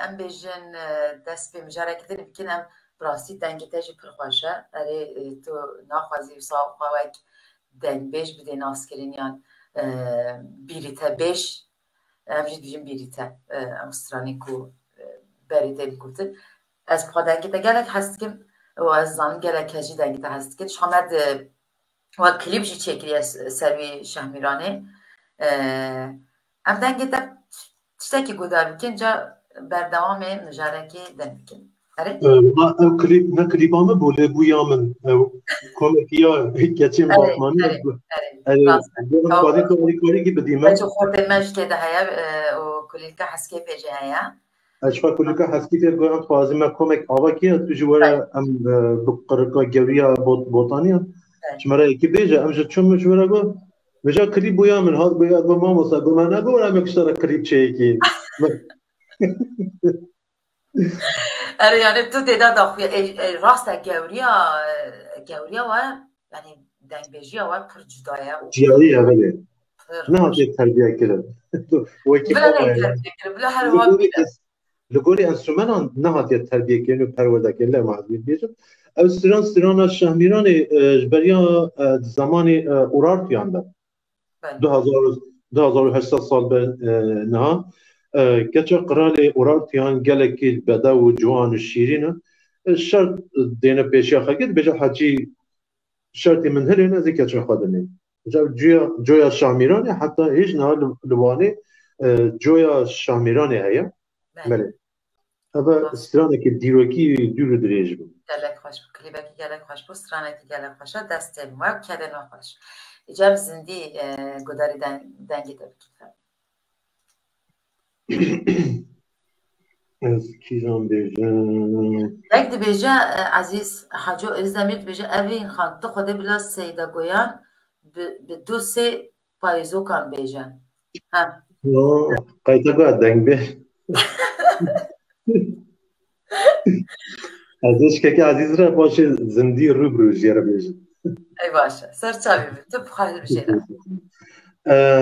em bêjin, e, dest pê mijarekî din bikin, em bi rastî dengê te jî pir xweş e. Erê, e, tu naxwazî wisa xwe wek dengbêj bidê naskiriniyan, e, bîrîtebêj, em jî dibêjin bîrîte, e, em stranî ku, e, berê tê digotin. Ez bi xwe dengê te gelek hez dikim û ez zanim gelek kes jî dengê te hez dikin. Ji xwe me di Wa klîp jî çêkiriye s-, ser wî Şehmîranê. Ee, em dengê te tiştekî guhdar bikin, ca berdewamê mijarekê deng bikin. Erê? Ee, ma ev klîp, ne klîpa min bû, lê bû ya min. Ew komekî ya keçên Erê, Batmanî. Erê, erê. Erê, Rast e. Bû em Tamam. xwedî tu alîkarîkî bidî me. Keçê xortê me jî tê de heye, e, û kulîlka heskê fê jî heye. Ez ji xwe kulîlka heskî fêr goyan, dixwazim me komek ava kê, tu jî were Belê. em, e, bi qirika gewriya bot-, botaniyan. Belê. Ji me re yekî bêje, em ji çim ji were got, vêca klîp bûya min hat goya, got, "Mamosta, got, me negot were em ê kiştara klîp çêkî." Erê, yani tu tê de daxuya, e, e, rast e, gewriya, e, gewriya we, yani dengbêjiya we pir cuda ye û Ciyayî ye, belê. pir Ne hatiye terbiye kirin. Wekî Bila baba ne ye. terbiye kirin, bila her Li wiha gorî bile. es-, li gorî enstrûmenan nehatiye terbiyekirin û perwerdekirin, lê ma ez bêjim. Ew stran, strana Şehmîranê, e, ji beriya, e, zemanê, e, Urartuyan de. Belê. Du hezar, du hezar û heşt sed sal ber, e, niha. E, keça qiralê Urartuyan gelekî bedew û ciwan û şîrîn e. E, şert dêne pêşiya xelkê, dibêje, "Hecî, şertê min hilên, ez ê keça xwe dinêm." Ca coya, coya Şehmîranê heta hêj niha li, li Wanê, e, coya Şehmîranê heye. Belê. Belê. Ev stranekî dîrokî dûr û dirêj bû. Gelek xweş bû. Klîbekî gelek xweş bû. Stranekî gelek xweş e. Destên we û kedên we xweş. Îca em zindî, e, gudarî den-, dengê te bikin. Ez kîjan bêjim? Yek dibêje, e, Ezîz Haco Êzdemîr dibêje, Evîn Xan, tu Xwedê bila Seyda Goyan bi, bi dosê payîzokan bêje. Ha. Yo, qeyteka dengbêj. Ez ê şikekê Ezîz re paşê zindî rû bi rû jê re bêjim. Ey baş e. Ser çavê min. Tu bi xwe bijêre.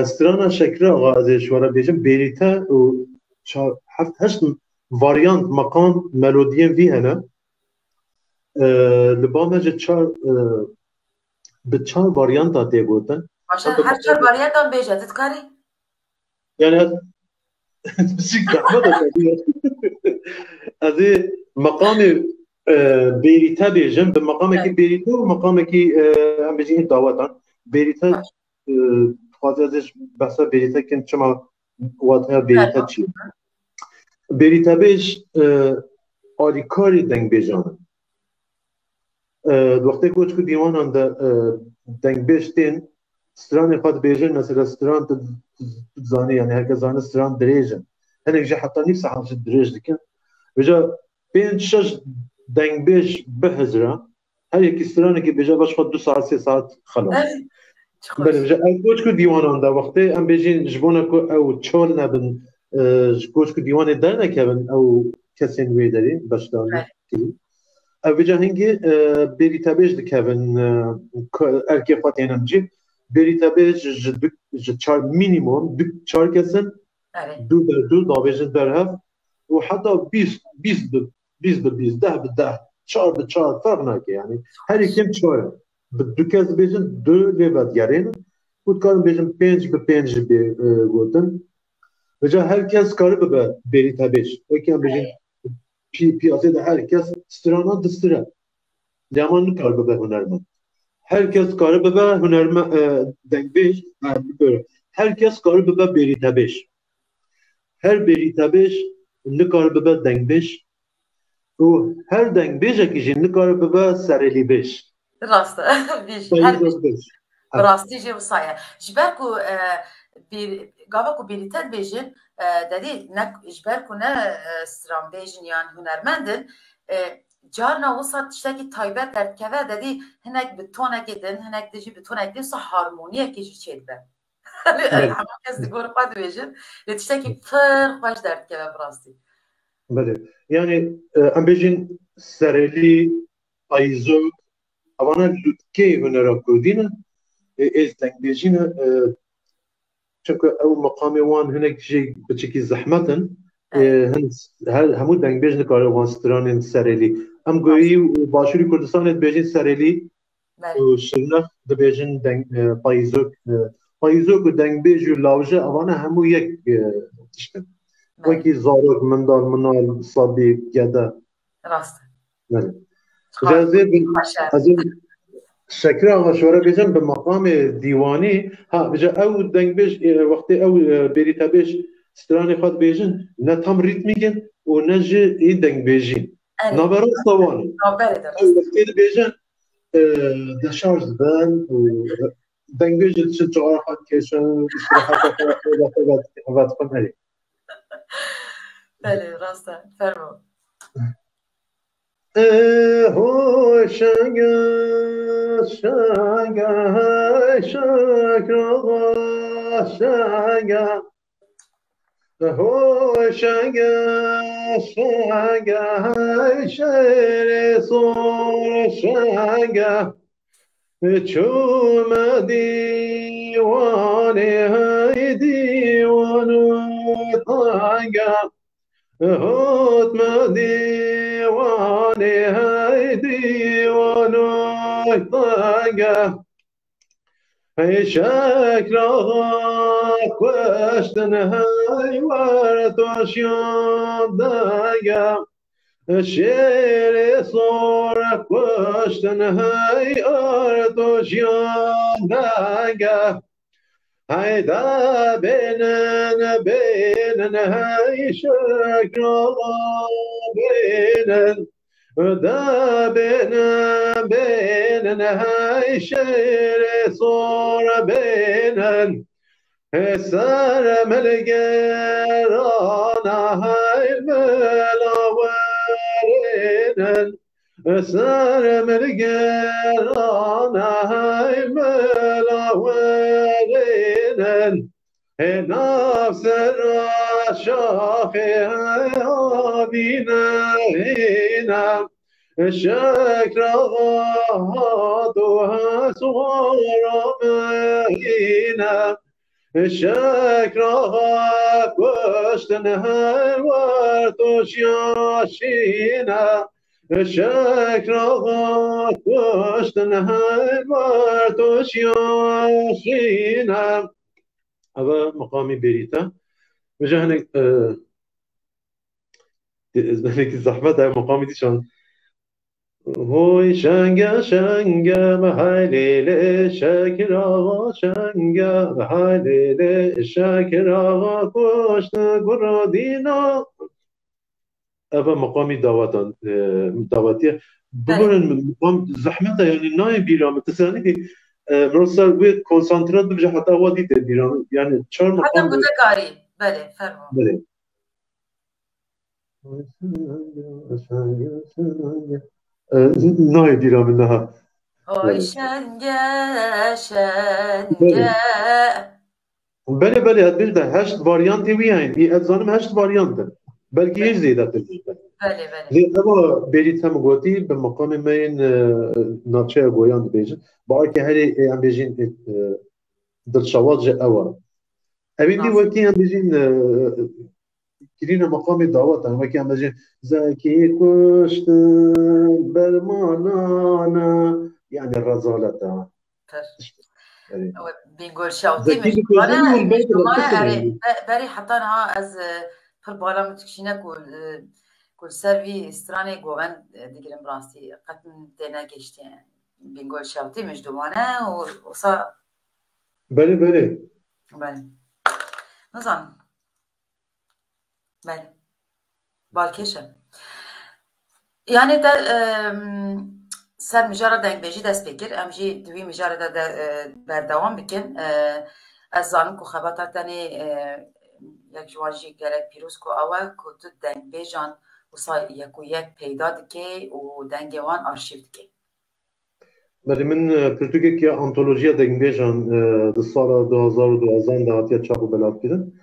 Strana Şekira Axa ez ê ji we re bêjim. Bêrîte û çar, heft, heşt varyant, meqam, melodiyên vî hene. Li ba me ji çar, bi çar varyanta tê gotin. Baş e, her çar varyantan bêje, tu dikarî? Yani ez, biçik zehmet e tabii. Ez ê meqamê, e, Bêrîte bêjim, bi meqamekî Bêrîte û meqamekî, e, em bêjin dawetan. Bêrîte, e, dixwaze ez ê ji behsa Bêrîte kim, çima wateya Bêrîte çi ye? Bêrîtebêj, e, alîkarê dengbêjan in. E, di wextê koçk û dîwanan de, e, dengbêj tên, stranê xwe dibêjin, mesela stran tu, tu, tu dizanî, yani herkes zane stran dirêj in. Hinek jî heta nîv saet jî dirêj dikin. Vêca pênc şeş dengbêj bihizira, her yekî stranekî bêje, baş xwe du saet, sê saet xelas. Belê, vêca ev koçk û dîwanan de wextê em bêjin ji bona ku ew çol nebin, e, ji koçk û dîwanê dernekevin ew kesên wê derê beşdarî kirî. Ev vêca hingê, e, bêrîtebêj dikevin, e, ku erkê xwe tênin cî. Bêrîtebêj ji du, ji çar, minimum du çar kes in. Du ber du, davêjin ber hev. Û heta bîst, bîst bi, bîst bi bîst, deh bi deh, çar bi çar ferq nake yani. Her yekêm çar in. Bi du kes bêjin, du lê vedigerînin. Û dikarin bêjin pênc bi pênc jî bê, e, gotin. Vêca her kes kare bibe bêrîtebêj. Wekî em bêjin pî-, piyasê de her kes strana distire. Lê ama nikare bibe hunermend. Her kes kare bibe hunerme-, e, dengbêj, e, bibêre. Her kes kare bibe bêrîtebêj. Her bêrîtebêj nikare bibe dengbêj û her dengbêjekî jî nikare bibe serêlîbêj. Rast e. Vî jî her Serêlîbêj. Bi rastî jî wisa ye. Ji ber ku, e, bêr-, gava ku bêrîte dibêjin, e, dedî ne, ji ber ku ne, e, stranbêj in yan hunermend in, e, carna wisa tiştekî taybet derdikeve, dedî hinek bi tonekê din, hinek din jî bi tonekê din, wisa harmoniyekê jî çêdibe. Belê. Hemû kes di gor xwe dibêjin, lê tiştekî pir xweş derdikeve bi rastî. Belê. Yani, e, em bêjin serêlî, payîzok, evana lûtkeyê hunera kurdî ne, e, êz dengbêjî ne, e, çunku ew meqamê wan hinek jî biçikî zehmet in. E, Evet. Hin, her, hemû dengbêj nikare wan stranên serêlî. Em goyî û Başûrî Kurdistanê dibêjin serêlî, Belê. Û Şirnex dibêjin deng, e, payîzok, e, payîzok û dengbêj û lawje, evana hemû yek, e, tişt in. Belê. Wekî zarok, mindal, minal, sabî, gede. Rast e. Belê. Xwe-, Ji ez ê bi-, xweş e. Ez ê Şekira Axa ji we re bêjim bi meqamê dîwanî. Ha, vêca ew dengbêj, e, wextê ew, e, bêrîtebêj stranê xwe dibêjin, ne tam rîtmîk in û ne jî ê dengbêjî. Erê. Naberasta wan e. Naberê de. Ew wextê dibêjin, e, deşarj dibin û dengbêjê diçin çixara xwe dikêşin, îstirahat xwe, xwe, xwe, xwe, xwe dixwin, erê. Belê, rast e. Fermo. E, ho şenge, şenge, hey şekra, şenge. Ho şenge, şenge, hey şêrê sor şenge. Çûme dîwanê hey dîwan û tenge. Hotme dîwanê hey dîwan û tenge. Hey şekra kuştin hey wer toşiyan denge. Şêrê sor kuştin hey wer toşiyan denge. Hey de bênin, bênin, hey şekra bênin. De bênin, bênin, hey şêrê sor bênin. Hey ser milgêrana, hey milawerênin. Ser milgêrana, hey mela werê Hê nav sera şaxê avîne hîne, Şekra hat û heswara me hîne. Şekra kuştin her wert û şaşîne. Şekra kuştin her wert û şaşîne. Eve meqamî Bêrît e. Vêca hinek, e, ez belekî zehmet e, meqamî dîsan. Hoy şenge şenge, mehelê lê şekir axa şenge, mehelê lê şekir axa kuşt gura dîna. Eve meqamî dawatan, e, dawatiye. Bigurin meqam zehmet e, yani nayê bîra min. Tu zanî, e, mirov ser wê konsantre bibije heta wa dî tê bîra min. Yani çar Heta meqam ku te karî. Belê, fermo. Belê. E, nayê bîra min niha. Oy şenge, şenge. Belê, belê, ez bêjim de heşt varyantê wî heyîn. Î, ez zanim heşt varyant in. Belkî hêj zêdetir jî be. Belê, belê. Lê eva Bêrît hem gotî, bi meqamê me yên, e, navçeya Goyan dibêjin. Barekê herê, ê, em bêjin, ê, e, dilşewat ji ew e. Ew ê dî Nas. Wekî em bêjin, e, kirîne meqamê dawet e. Wekî em bêjin, zekî kuştin bermanane, yani rezalet e. Ter. Erê. Ew Bîngol Şewtî Zekî ji mijdomane, kurdin û belki mijdomane, de erê, yani. Be-, berî heta niha ez, e, pir bala min dikişîne ku, e, ku li ser vî stranê govend, e, digirim rastî. Qet min têne gihiştiye. Bîngol Şewtî mijdomane û wisa Belê, belê. Belê. Nizanim. Belê. Balkêş e. Yani te, em, ser mijara dengbêjî dest pê kir. Em jî di wî mijarê de, de, e, berdewam bikin. E, ez zanim ku xebata te nê, e, yek ji wan jî gelek pîroz ku ew e ku tu dengbêjan wisa yek û yek peyda dikê û dengê wan arşîv dikê. Belê, min, e, pirtûkek ya antolojiya dengbêjan, e, di sala du hazar û duwazdeh de hatiye çap û belavkirin.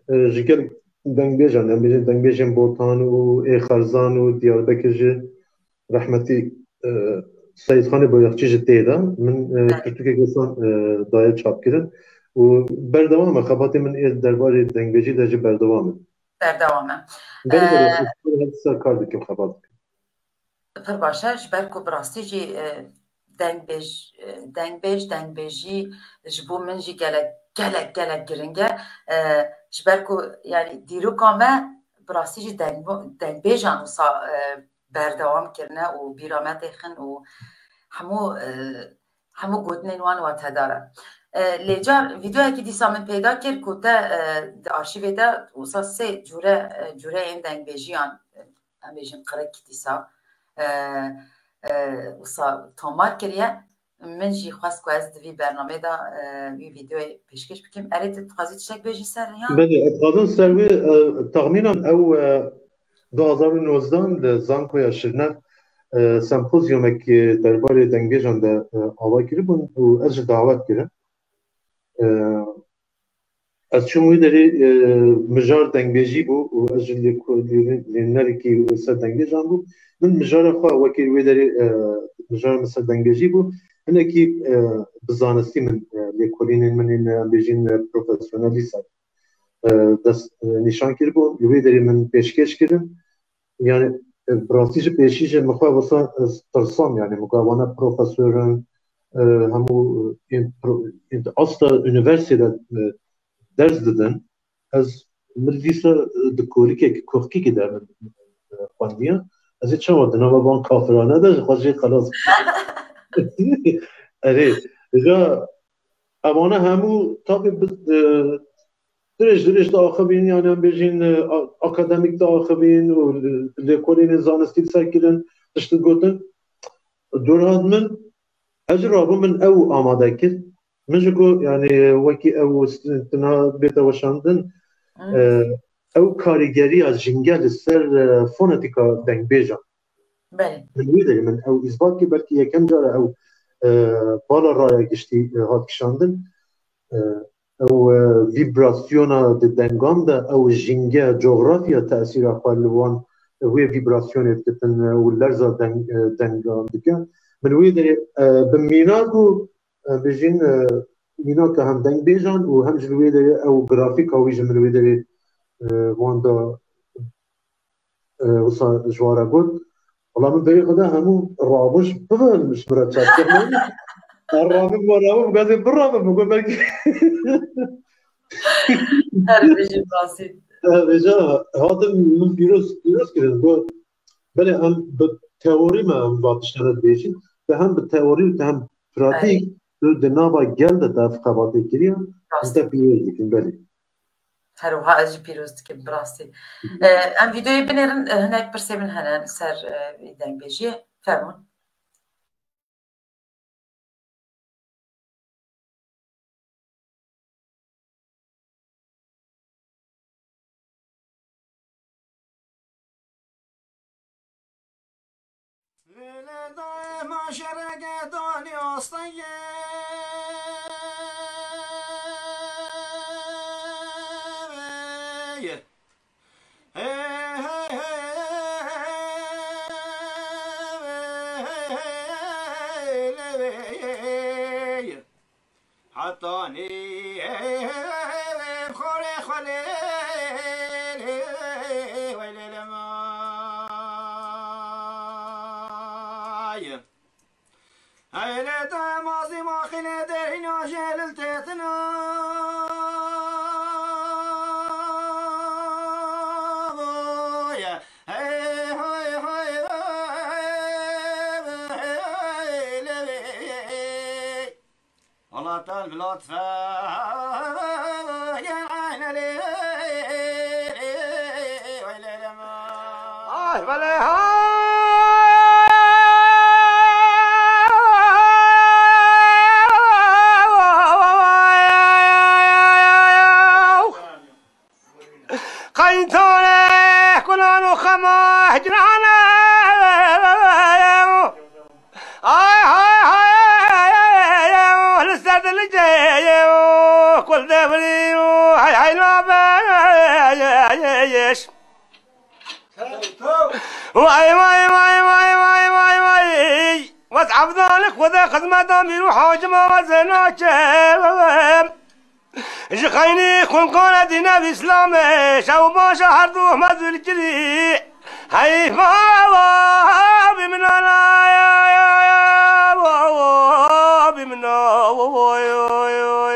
E, ji gelek dengbêjan, em bêjin dengbêjên Botan û ê Xerzan û Diyarbekir jî rehmetî, e, Seyîdxanê Boyaxçî ji tê de. Min, e, Evet. pirtûkek wisa, e, daye çapkirin û berdewam e. Xebatê min ê derbarê dengbêjî de jî berdewam e. Berdewam e. Belê, belê, Ee, ez her ser kar dikim, xebat dikim. Pir baş e, ji ber ku bi rastî jî, e, dengbêj, e, dengbêj, dengbêjî ji bo min jî gelek, gelek, gelek giring e. E, ji ber ku, yani, dîroka me bi rastî jî dengbo-, dengbêjan wisa, e, berdewam kirine û bîra me têxin û hemû, e, hemû gotinên wan watedar e. E, lê car vîdeoyekî dîsa min peyda kir ku te, e, di arşîvê de wisa sê cûre, e, cûreyên dengbêjiyan, e, em bêjin qirik dîsa, e, e, wisa tomar kiriye. Min jî xwest ku ez di vî bernameyê de, e, wî vîdeoyê pêşkêş bikim. Erê, tu dixwazî tiştek bêjî ser, ya? Belê, ez dixwazim ser wê, e, texmînan ew, e, du hazar û nozdeh li Zankoya Şirnex, e, sempozyumek, e, derbarê dengbêjan de, e, ava kiribûn û ez jî dawet kirim. E, ez çûm wê derê, e, mijar dengbêjî bû û ez jî lêko-, lê-, lênerekî ser dengbêjan bû. Min mijara xwe wekî wê derê, e, mijara min ser dengbêjî bû. Hinekî, e, bi zanistî min, e, lêkolînên min ên, em bêjin, e, profesyonelî ser, e, dest, e, nîşan kiribû. Li wê derê min pêşkêş kirin. Yani, e, bi rastî jî pêşî jî min xwe wisa, e, tirsam, yani, min got, wana profesor in, e, hemû, e, ên pro-, ên asta unîversîte de, e, ders didin. Ez, min dîsa, e, di kolikek, koxkekî de min, e, xwendiye. Ez ê çawa di nava van kafirane de ji xwe jê xelas bikim? Erê, ja, evane hemû tabî bi, e, dirêj dirêj diaxivîn, yani em bêjin, e, a-, akademîk diaxivîn û lê-, lêkolînên zanistî li ser kirin, tişt digotin. Dûr hat min, ez jî rabûm, min ew amade kir. Min jî got, yani, wekî ew st-, stina bête weşandin, Hmm. e, ew karîgeriya jinge li ser, e, fonetîka dengbêjan. Belê. Min wê derê min ew îsbat kir, belkî yekem cara ew, e, bala raya giştî, e, hat kişandin. E, ew, e, vîbrasyona di dengan de, ew jînge, coxrafya tesîra xwe li wan, wê vîbrasyonê dikitin, e, û lerza deng-, e, dengan dike. Min wê derê, e, bi mînak û, e, bijîn, e, mînaka hem dengbêjan û hem ji li wê derê ew grafîka wî ji min wê derê, e, wan da, e, wisa ji wan re got. Wela min berê xwe da hemû rabû ji bibin ji min re çaktixne. Rabim, rabim, gazê birabim, min got belkî. Her bijî basî. Vêca hatin min pîroz, pîroz kirin. Got, belê em bi teorî me em va tiştene dibêjin. Te hem bi teorî û te hem pratîk, tu di nava gel de te ev xebatê kiriye. Em te pîroz dikin, belê. Her wiha ez jî pîroz dikim, bi rastî. E, em vîdeoyê binêrin, e, hinek pirsê min hene li ser, e, vî dengbêjiyê. Fermûn. Lê dayê ma şereke danî astengê. Hetanî xorê xwe lê, lê, weylê lê may. Hey lê te mazî maxînê derîna jêlil têtina. Hey, hey, hey, hey, hey, hey, hey, hey. Wela te milat fe, gel aynelê, weylê lê ma. Ay, belê, ha! Qeyntane kulan û xema hicrane. Ay, ay, ay, ay, ay, ay, ay, li ser dilê ye, kul devrî, ay, ay, la be, yeş. Vay, vay, vay, vay, vay, vay, vay. Wes evdalik xwe de xizmeta mîr û hacim awaze naçe. Ji xeynî xunkan e dîne bi Îslamê, şew baş e her du mezûl kirî. Heyfa wa bi min ana, wa bi min a, wa, wa, wa, wa, wa.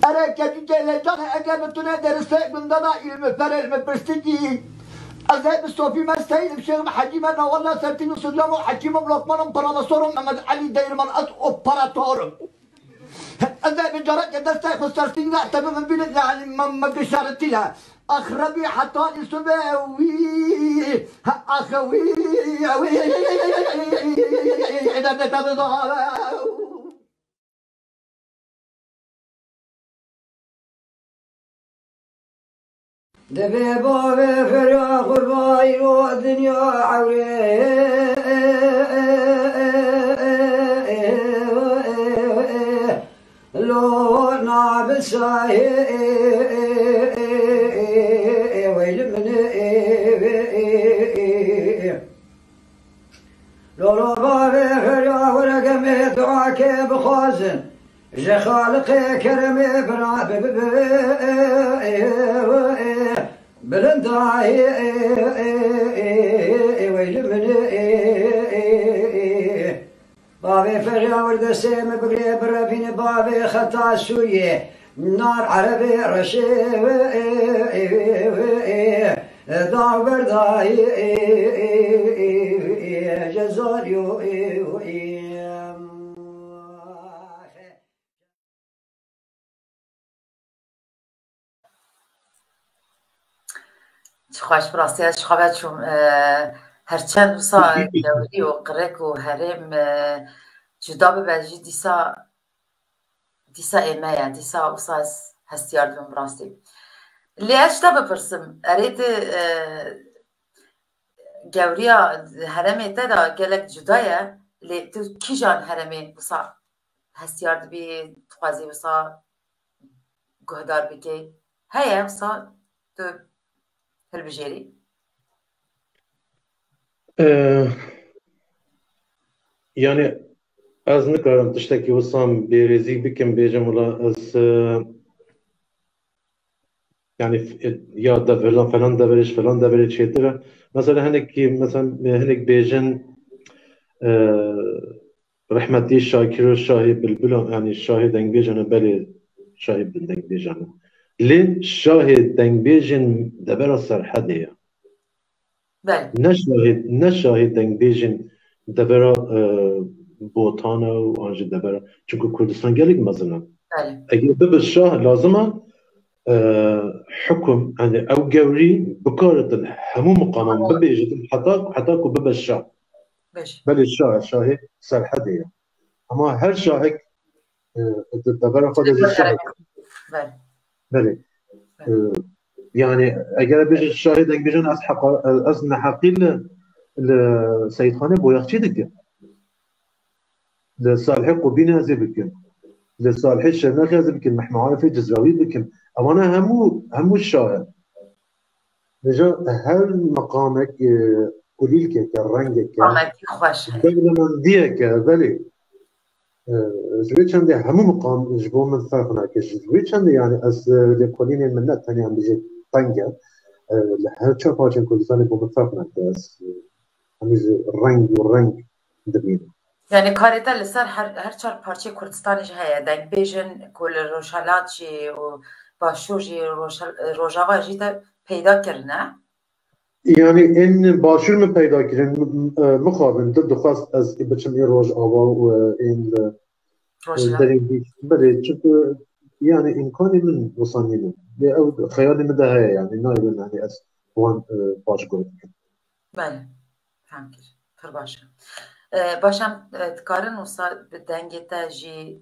Ere kevî gelê canê, eger bi tune derse gundana ilmi per ilmi pirstikî. Ez ê bi Sofî me seyîd bi Şêx Hecî me nawalla sertîn û Sidram û Hekîm û Lokman û Profesor û Mehmet Elî Deyirman, ez operatorim. Ez ê bi carekê destê xwe sertîn de te bi min bînin, yanî me, me gişaritîne. Ax Rebî heta îsûbê wî, ax wî, wî, Divê bavê firya xurba îro dinya ewrê. Lo nabisayê weyli min ê. Lolo bavê herya were gemê duake bixwazin. Ji Xaliqê keremê bira bi, bi, bi, bilindayê weyli min ê. Bavê ferya werdesê me bigirê birevîne bavê xeta Sûriyê. Nar erebê reşê dawberdayê cezaryo. Çi xweş, bi rastî ez ji xwe ve çûm. E, Her çend wisa gewrî û qirek û herêm, e, cuda bibe jî dîsa, dîsa ê me ye, dîsa wisa ez hestiyar dibim bi rastî. Lê ez ji te bipirsim, erê tu, e, gewriya herêmê te de gelek cuda ye, lê tu kîjan herêmê wisa hestiyar dibî, dixwazî wisa guhdar bikî? Heye wisa tu hilbijêrî? Ee, yani ez nikarim tiştekî wisan bêrêzî bikim, bêjim wila ez, e, yani f-, ya de falan, falan deverê ji falan deverê çêtir e. Mesela hinek, mesela hinek bêjin, e, rehmetî Şakiro şahê bilbilan, yani şahê dengbêjan e, belê şahê dengbêjan e. Lê şahê dengbêjên devera Serhedê ye. Belê. Ne şahê, ne şahê dengbêjên devera, e, Botan e û an jî devera. Çunku Kurdistan gelek mezin e. Belê. Eger bibe şah lazim e, e, hukum, yani ew gewrî bikaritin hemû miqaman bibêjitin heta, heta ku bibe şah. Beş. Belê şah, şahê Serhedê ye. Ama her şahek, e, di devera xwe de jî şah. Belê. Belê. E, yani eger bêje şahê dengbêjan ez heqa-, ez neheqî li, li Seyîdxanê Boyaxçî dikim. Li Salihê Qubînê ez ê bikim. Li Salihê Şirnexê ez ê bikim. Mehmet Arifê Cizrawî bikim. Ewana hemû, hemû şah in. Vêca her meqamek, e, kulîlkeke, rengeke, Amekî xweş heye. dewlemendiyeke, belê. E, ji vê çendê hemû miqam ji bo min ferq nake. Ji vê çendê, yani ez, e, lêkolînên min ne tenya em bijê teng e. E, li her çar parçên Kurdistanê bo min ferq nake. Ez, e, hemî ji reng û reng dibînim. Yani karê te li ser her, her çar parçeyê Kurdistanê jî heye. Dengbêjin ku li Rojhelat jî û Başûr jî, Rojhel-, Rojava jî te peyda kirine. Yani ên Başûr min peyda kirin, m-, m-, e, mixabin, dil dixwest ez biçim ên Rojava û, e, ên, e, Rojhelat. Derên dî, belê, çunku yani îmkanê min wisa nîne. Lê ew xeyalê min de heye, yani nayê min, yani ez wan, e, paşguh bikim. Belê. Fem kir. Pir baş e. E, baş em, e, dikarin wisa bi dengê te jî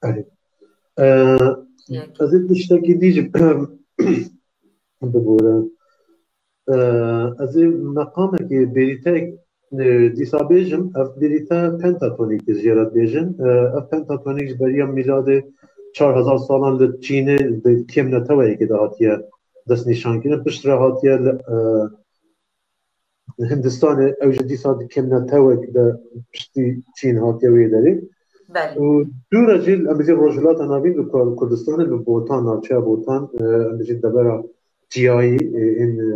Erê. E, yek. Ez ê tiştekî dî jî bibore. E, ez ê meqamekê, bêrîtek, e, dîsa bêjim, ev bêrîte pentatonîk e, jê re dibêjin. E, ev pentatonîk ji beriya mîladê çar hezar salan li Çînê di kêm neteweyekê de hatiye destnîşankirin. Piştre hatiye li, e, Hindistanê, ew jî dîsa di kêm netewek de piştî Çîn hatiye wê derê. Belê. Û dû re jî em bijî Rojhilata Navîn li Kur-, Kurdistanê li Botan, navçeya Botan, e, em bijî devera çiyayî, e, ên, e,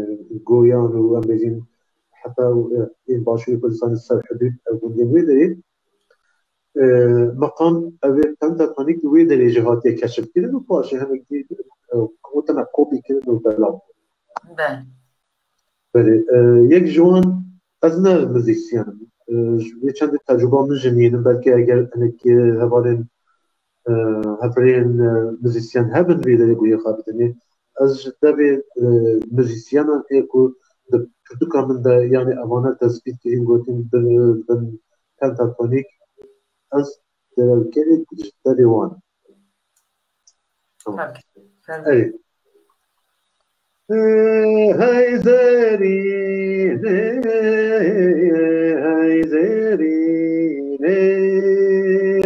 Goyan û em bijîn heta, e, ên başûrê Kurdistanê ser hidûd ev gundên wê derê. E, meqam ev ê pentatonîk li wê derê jî hatiye keşifkirin û paşê hinek dî, e, gotina kopî kirin û belav. Belê. Belê, e, yek ji wan, ez ne muzîsyen im. E, ji vê çendê tecrûba min jî nînin, belkî eger hinek, e, hevalên, e, hevrêyên, e, muzîsyen hebin vê derê guhê xwe bidin. Ê, ez ji devê, e, muzîsyenan ê ku di pirtûka min de, yanî evane tespît kirîn, gotin bin, bin pentatonîk, ez derewkerê ji devê wan. Tamam. Peki. Hey. Hey zerînê, hey zerînê,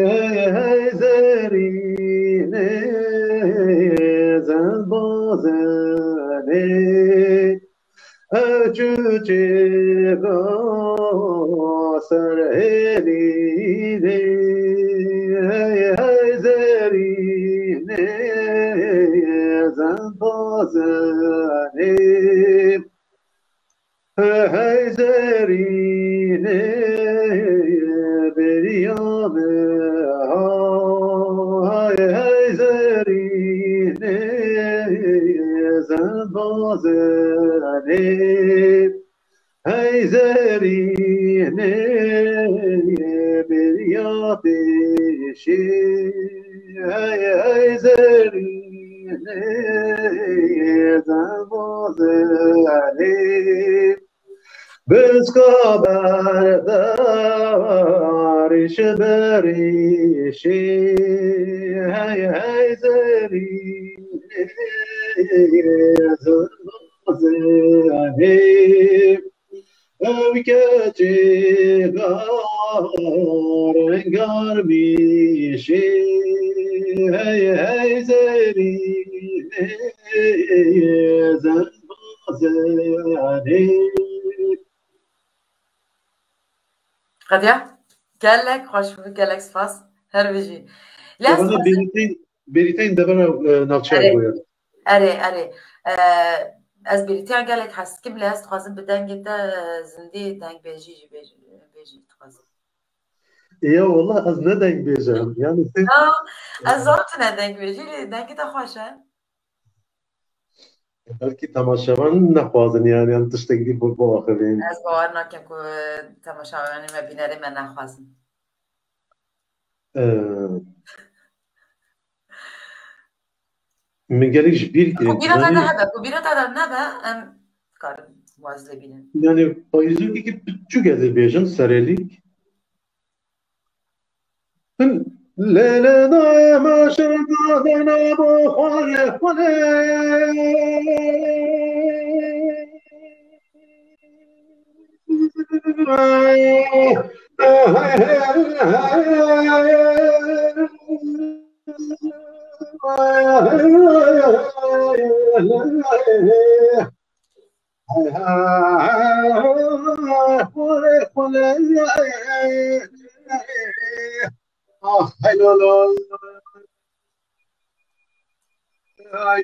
hey, hey zerînê, zembazanê. Ew çû çêra ser hêlînê, hey, hey zerînê, zembazanê. Hey, hey zerînê, beriya me ha, hey, hey zerînê, zembazanê. Hey zerînê, beriya pêşî, hey, hey zerînê, zembazanê. Bizka berdarî ji berîşî, hey hey zerî zimbazê. Ew keçê gar gar bîşî, hey hey zerî zimbazê. Qediya, gelek xweş bû, gelek spas. Her bijî. Lê ez Devana dixwazim Bêrîteyên, Bêrîteyên devera, e, navçeya Erê, goya. Erê, erê. E, ez Bêrîteyan gelek hez dikim, lê ez dixwazim bi dengê te, e, zindî dengbêjî jî bêj-, bêjî dixwazim. Ya wallah ez ne dengbêj im. Yani sen Ya, ez zanim tu ne dengbêjî, lê dengê te xweş e. Belkî temaşevan nexwazin yani, em tiştek dî bi-, biaxivin. Ez bawer nakim ku temaşevanê me, bînerê me nexwazin. Ee, min gelek ji bîr Ku kirin. Bîra te de Yani, hebe, ku bîra te de nebe, em karin waz lê bînin. Yani, payîzokekî piçûk ez ê bêjim, serêlîk. Lê lê dayê me şirda dene bo xwalê xwalê. Ah, helal olsun. Ay.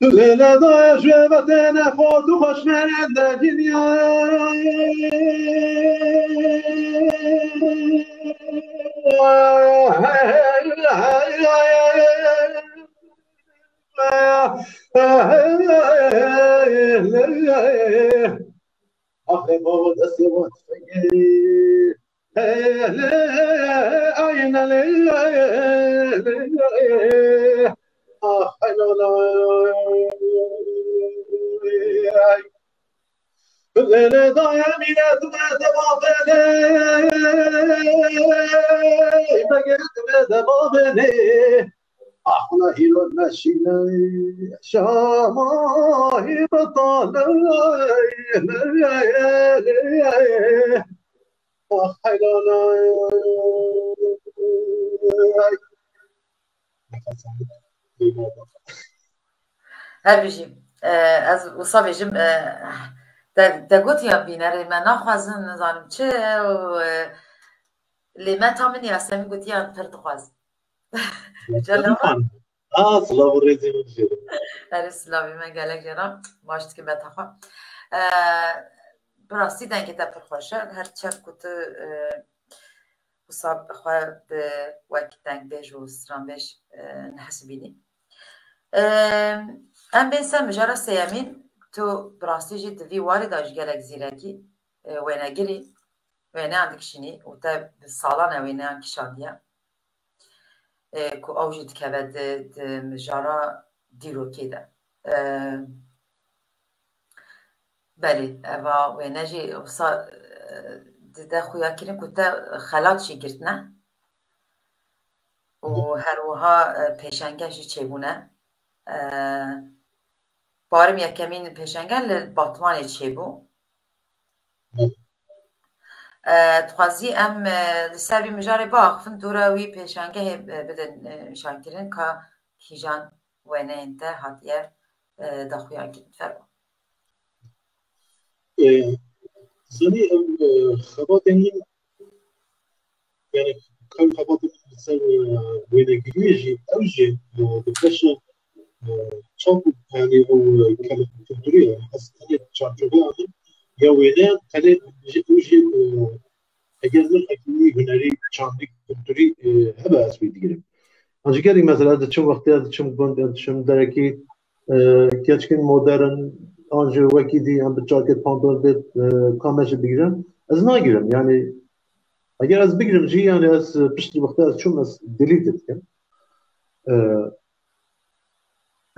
Lele dayı şevetene kodu hoşmerende dünya. Ah, baba, destê wan tüfengê. Axla hîro neşîne şamahî bitale. Ah, helal. Her bijî. Ee, ez wisa bêjim, ee, te, te gotiya bînerê me naxwazin, nizanim çi, û, ee, lê me ta min Yasemîn gotiya pir dixwazin. Aa, silav û rêzê min jê re. Erê, silavê me gelek jê re. Baş dikî beta xwe. Ee, bi rastî dengê te pir xweş e. Her çend ku tu, ee, wisa xwe bi wek dengbêj û stranbêj, ee, nehesibînî. Ee, em bên ser mijara sêyemîn, tu bi rastî jî di vî warî de jî gelek zîrekî, ee, wênegirî, wêneyan dikişînî û te bi salan e wêneyan kişandiye. E, ku ew jî dikeve di, di mijara dîrokê de. E, belê, eva wêne jî wisa, e, dide xuya kirin ku te xelat jî girtine û her wiha, e, pêşenge jî çêbûne. E, barim yekemîn pêşenge li Batmanê çêbû. E, dixwazî em, e, li ser vî mijarê biaxifin, dûra wî pêşangehê, e, bidin, e, nîşankirin ka kîjan wêneyên te hatiye, e, daxuyankirin. Fermo. E, zanî ev, e, xebatên min Yani, ev xebatê min li ser, e, wênegiriyê jî, ew jî, e, bi beşa, e, çap û, yani, ew, e, kelek kulturî ye. Ez tenê çarçoveya min ya wêneyan tenê ji, ew jî, e, eger nirxekî wî hunerî, çandî, kulturî, e, hebe ez wî digirim. An ji gerî mesela diçim wextê ez diçim gund, ez diçim derekî, e, keçikên modern, an jî wekî dî em bi çakê pantol bê, e, ka me jî bigirin. Ez nagirim, yani, Eger ez bigirim jî, yani ez, e, piştî wextê ez çûm, ez delete dikim. E,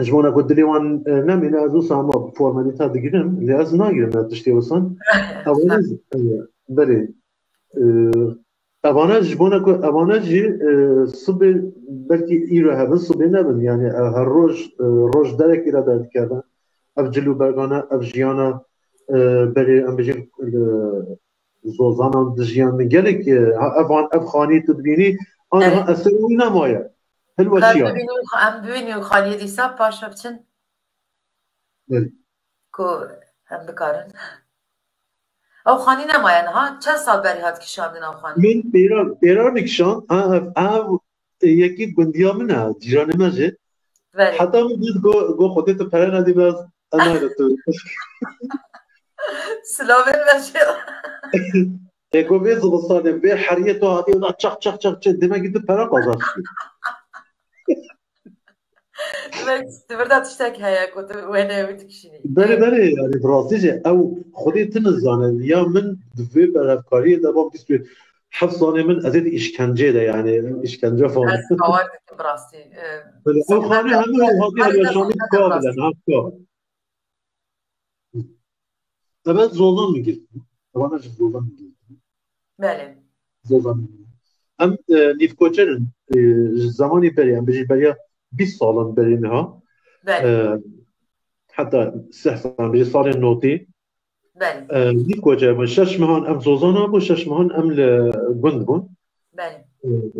Ji bona ku dilê wan, e, nemîne, ez wisa hema formalîte digirim, lê ez nagirim me tiştê wisan. Ewana, e, belê, e, evana ji bona ku, evana jî, e, sibê belkî îro hebin, sibê nebin. Yani, e, her roj, e, roj derekî re derdikevin. Ev cil û bergane, ev jiyana, e, berê, em bijîn, e, zozanan dijiyan min gelek, e, ha, evan, ev xanî tu dibînî, aniha Evet. eser wî nemaye. Hilweşiya. Em bibînin, em bibînin xaniyê dîsa paşa biçin. Evet. Ku em bikarin. Ew xanî nemaye niha. Çend sal berî hat kişandin ew xanî? Min pêra, pêra nikişand. Ha, ev, ev yekî gundiya min e, cîranê me jî. Belê. Heta min dît go, go Xwedê tu pere nedî, ez nayre tu. Silavên me jê. Ê, go vê zivistanê, vê heriyê tu hatî, wela çak, çak, çak, çak, demekî tu pere qazançtî. Demek di vir de tiştek heye ku tu wêneyê wî dikişînî. Belê, belê, yani bi rastî jî ew Xwedê tu nizane. Ya min di vê berhevkariyê de van bîst û heft salê min ez ê di îşkenceyê de, yani îşkence falan. Ez bawer dikim bi rastî. E, Belê, ew xanê hemû ew hatî hemû heleşanî ka bile, navka. Evet, zozan min girtin. Ewana jî zozan min girtin. Belê. Zozan min girtin. Em, e, nîvkoçer in, e, ji zemanî berê, em bijî beriya bîst salan berê niha. Belê. E, heta sih salan, bijî salên notî. Belê. E, nîvkoçer bûn. Şeş mehan em zozana bûn, şeş mehan em li gund bûn. Belê.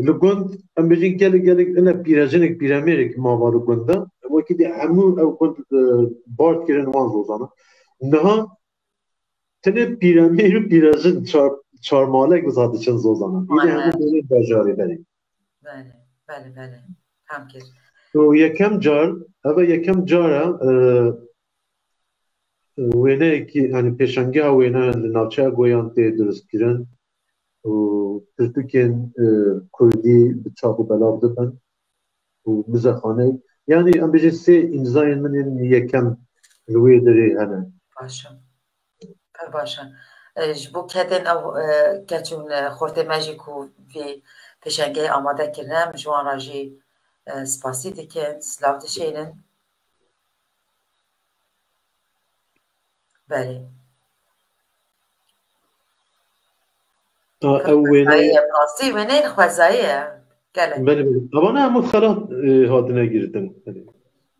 Li gund, em bêjin gelek, gelek, ine pîrejinek, pîremêrek mava li gund de. Wekî dî hemû ew gund, e, bar kirin wan zozana. Niha tenê pîremêr û pîrejin çar, çar malek wisa diçin zozana. Îdî Aynen. hemû bêne bajarê berê. Belê, belê, belê. Fem kir. Û yekem car, ev e yekem car e, e, wêneyekî, yani pêşengeha wêne li navçeya Goyan tê dirustkirin û pirtûkên, e, kurdî bi çap û belav dibin û muzexaneyê. Yani em bêjin sê îmzayên min ên yekem li wê derê hene. Baş e. Pir baş e. E, ji bo kedên ew, e, keç û, e, xortê me jî ku vê pêşengehê amade kirine, em ji wan re jî, e, spasî dikin, silav dişênin. Belê. Ta ew wêneyê Xwezayî ye, rastî wêneyên xwezayî ye. Gelek. Belê, belê. Evana hemû xelat, e, hatine girtin.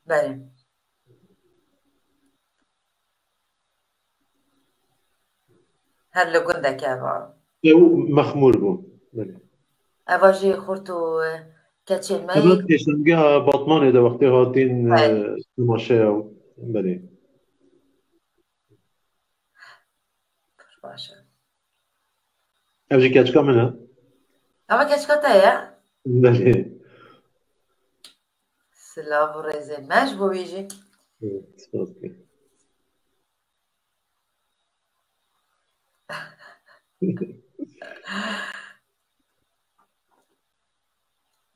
Belê. Her li gundekî eva. Ew mexmûr bû. Belê. Eva jî xurt û keçên me Eva yê pêşengeha Batmanê de wextê hatîn, Belê. e, temaşeya. Belê. Pir baş e. Ev jî keçika min e. Eva keçika te ye? Belê. Silav û rêzê me ji bo wî jî. Spas dikim.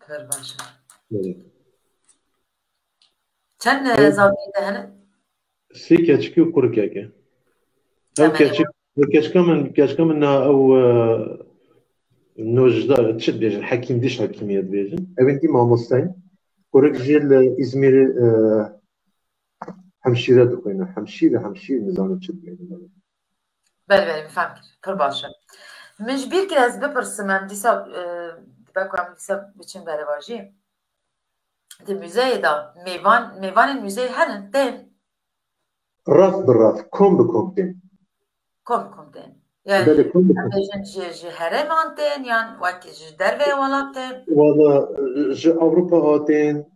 Pir baş e. Belê. Çend, e, Ew zaviyê te hene? Sê keçikî û kurikek e. Ew Temel keçik, ew keçika min, keçika min na ew, e, nojdar, çi dibêjin, hekîm, diş hekîmiyê dibêjin. Ew ên dî mamoste ye. Kurik jî li Îzmîrê, e, hemşîre dixwîne. Hemşîre, hemşîr nizanim çi dibêjin. Belê, belê, min fehm kir. Pir baş e. Min ji bîr kir ez bipirsim, em dîsa, e, dibe ku em dîsa biçin berevajî. Di muzeyê de mêvan, mêvanên muzeyê henin, tên? Ref bi ref, kom bi kom tên. Kom bi kom tên. Yani, Belê, kom bi em kom. bêjin ji, ji herêman tên, yan wek ji derveyê welat tên? Wala, ji Ewropa hatên,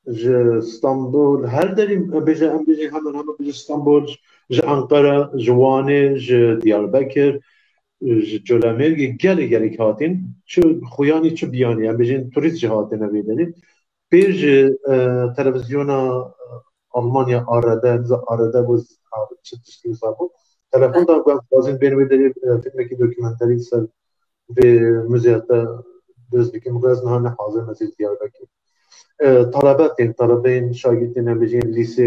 ji Stenbul, her derî, bêje, em bêjin hemen, hemen ji Stenbul, ji Enqere, ji Wanê, ji Diyarbekir, ji Colemêrgê, gelek, gelek hatîn. Çi xuyanî, çi biyanî, em bêjin turîst jî hatine vê derê. Pê ji, e, televizyona, e, Almanya A R D, niza A R D bû, çi tiştî wisa bû. Telefon da ku em dixwazin bên wê derê, e, filmekî dokumenterî ser vê muzeyê te dest bikim. Xwe ez niha ne hazir me zî Diyarbekir. E, talebe tên, talebeyên şagirtên em bêjin lîsê,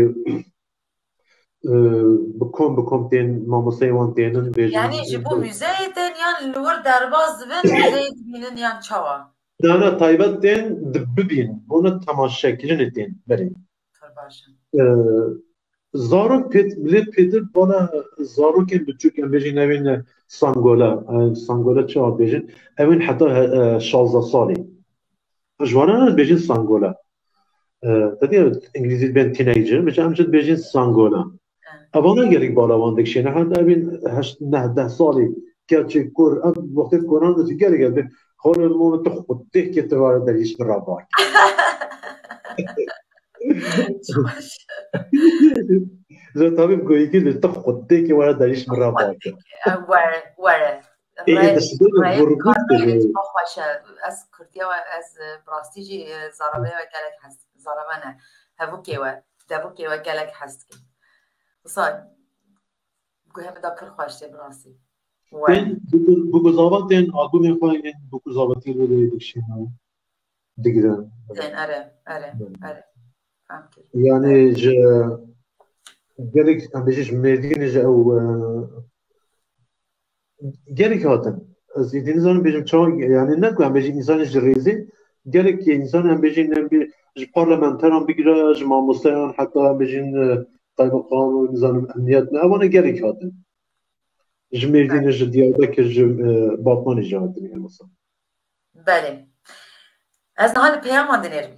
e, bi kom bi kom tên, mamosteyê wan tênin, bêjin. Yani ji bo muzeyê tên yan li wir derbas dibin, muzeyê dibînin yan çawa? Na, na, taybet tên di bibîn, bona temaşekirinê tên, belê. Pir Baş e. E, zarok pêt, lê pêtir bana zarokên biçûk, em bêjin evên sangola, e, sangola çawa bêjin, evên heta he-, e, şazde salî. Ji wana re dibêjin sangola. E, te diye îngilîzî dibên teenager, bêje em jî dibêjin sangola. Evana gelek bala wan dikişîne. Heta evên heşt, neh, deh salî, keçê, kur, em wextê koran de gelek gelek. Xole mama tu xwedê ke tu vare derîş min re bak. Ji tabî goyîkî li tu xwedê ke were derîş min re bak. Were, were. Ê, ê, destê min vurgul kiriye. Xweş e. Ez Kurdiya we, ez, e, bi rastî jî, e, zaraveya we gelek hez dikim. Zarave ne. Hevokê we, devokê we gelek hez dikim. Wisa guhê min de pir xweş tê bi rastî. Were. Ên, bi, bi, bi zavatên albûmên xwe yên bi zavatî re dikişîne. Digirin. Tên, erê, erê, erê. Fem kir. Yani ji gelek, em bêjin ji Mêrdînê ji ew, e, gelek hatin. Ez êdî nizanim bêjim çawa, yani ne ku em bêjin însanê ji rêzê, gelek însan em bêjin, em bê, ji parlamenteran bigire, ji mamosteyan, heta em bêjin, e, kaymakam, nizanim emniyet, ne, evana gelek hatin. Ji Mêrdînê, ji Diyarbekir, ji, e, Batmanê jî hatine mesela. Belê. Ez niha li peyaman dinêrim.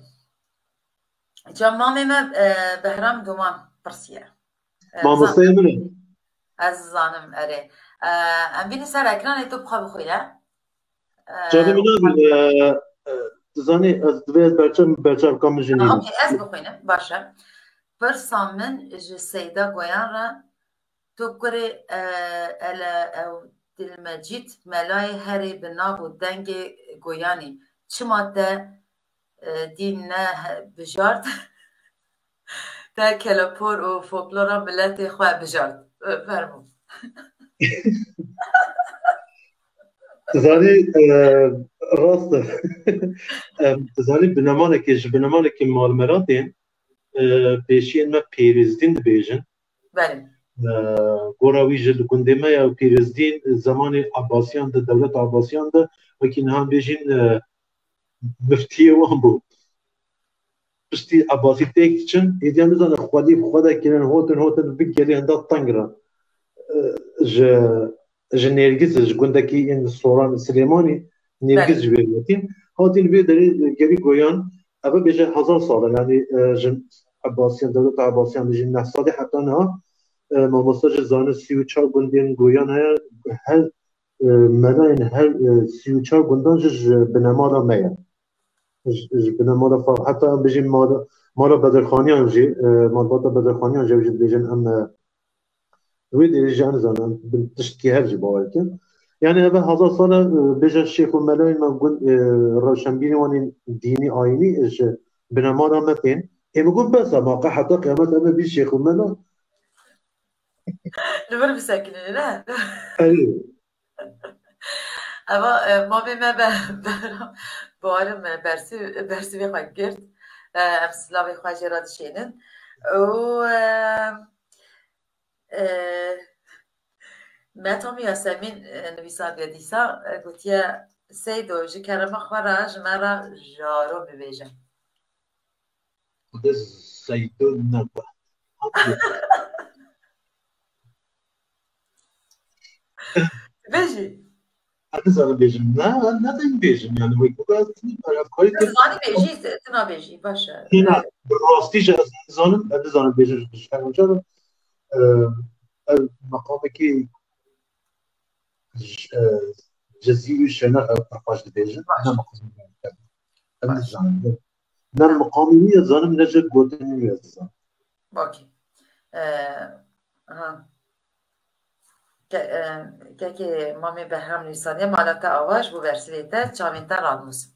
Ca mamê me, e, Behram Doman pirsiye. E, Mamosteya min e. Ez zanim, erê. E, em bînin ser ekranê, tu bi xwe bixwîne. E, Çavê min nabî, e, e, tu zanî, ez divê ez berçav, berçavka min jî nînim. Okey, ez bixwînim, baş e. Pirsa min ji Seyda Goyan re, Tu kurê, e, ele ew Dilmecîd melayê herê bi nav û dengê Goyanî. Çima te, e, dîn ne he-, bijart? Te kelepor û folklora miletê xwe bijart. E, fermo. Tu zanî, e, rast e. Em, tu zanî binemalekê, ji binemalekê malmeratên, e, pêşiyên me pêrêzdîn dibêjin. Belê. E, gora wî jî li gundê me ye û pêrêzdîn zemanê Ebasiyan de, dewleta Ebasiyan de, wekî niha bêjin, e, miftiyê wan bû. Piştî Ebasî têk diçin, êdiya nizane xwedî bi xwe de kirin, hotin, hotin, bi gelê henda teng re. E, ji, ji Nêrgiz, ji gundekî yên Soran Silêmanî, Nêrgiz Belê. Ji wê hatîn. Hatîn vê derê gelî Goyan, eve bêje hezar sal e, yanî, e, ji Ebasiyan, dewleta Ebasiyan bêjin neh sedî heta niha, e, mamoste jî zanin sî û çar gundên Goyan heye, her, e, melayên her, e, sî û çar gundan jî ji binemala me ye. Ji, ji binemala fa-, heta em bêjin mala, mala Bedirxaniyan jî, e, malbata Bedirxaniyan jî ew jî dibêjin em, e, Wê derê jî em zanin, bi tiştkî hev jî bawer dikin. Yani eve hezar sal e, bêje şêx û melayên me gund, e, rewşenbîrên wan ên dînî, ayînî, e, ji binemala me tên. Ê min got bes e, ma qe heta qiyamet em ê bî şêx û mela. Li vir bisekinîne, ne? Erê. Eva, e, mamê me be, be, barim, e, bersî, bersîvê xwe girt. E, em silavê xwe jê re dişênin. Û, e, E, Metam Yasemîn, e, nivîsandiye dîsa, e, gotiye, Seydo, ji kerema xwe re ji me re jaro bibêje. Xwedê Seydo nebe. Bêjî. Ez nizanim bêjim. Ne, ne deng bêjim. Yani, wek bu kadar, yani, kayıt. Tu zanî bêjî, tu nabêjî, baş e. Hîna, bi rastî jî ez nizanim, ez nizanim bêjim, ji şerm jî, e, ev meqamekî j-, e, cizî û şêner ev pir xweş dibêjin. Baş. Ne meqamekî. Ez Baş. nizanim. Ne meqamî wî ez zanim, ne jî gotinî wî ez zanim. Okey. E, ha. Ke-, e, kekê Mamê Behram nivîsandiye, mala te ava ji bo bersivê te, çavên te radnûsim.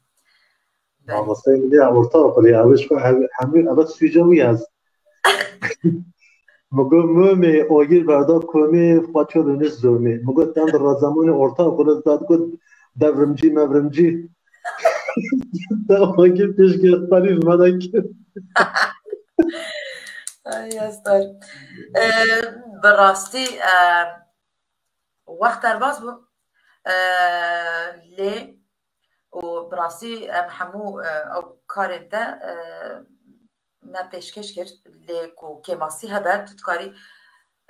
Belê. Mamosteyê min ya orta okulê, ew ji xwe hev-, hemû ev sûca wî ez. Min got, Momê, ogir berda komê, xwe ço doniş zomê. Min got, ten di rezemanê orta okulê de digot, devrimcî, mevrimcî. Te ogir pêşkêşxerî ji me de kir. Ay, ez dar. E, bi rastî, e, wext derbas bû. E, lê û bi rastî em hemû, e, ew karên te, e, me pêşkêş kir, lê ku kêmasî hebe, tu dikarî,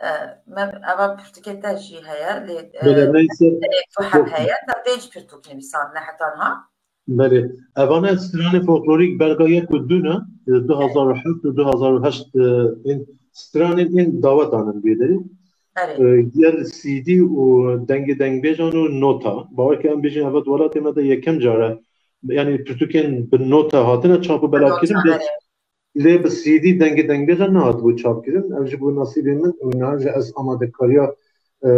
e, me, eva pirtûkê te jî heye, lê, e, Belê, neyse. Tenê tu heb heye, te pênc pirtûk nivîsandine heta niha. Belê. Evane stranê folklorîk belga yek û du ne, e, du hazar û heft û du hazar û heşt, e, ên stranên ên dawetan in bê derê. Erê. E, gel C D û dengê dengbêjan û nota. Bawer ke em bêjin eva di welatê me de yekem car e. Yanî pirtûkên bi nota hatine çap û belavkirin, bê-, lê bi C D dengê dengbêjan nehatibû çapkirin. Ev ji bo nasîbê min û niha jî ez amadekariya, e,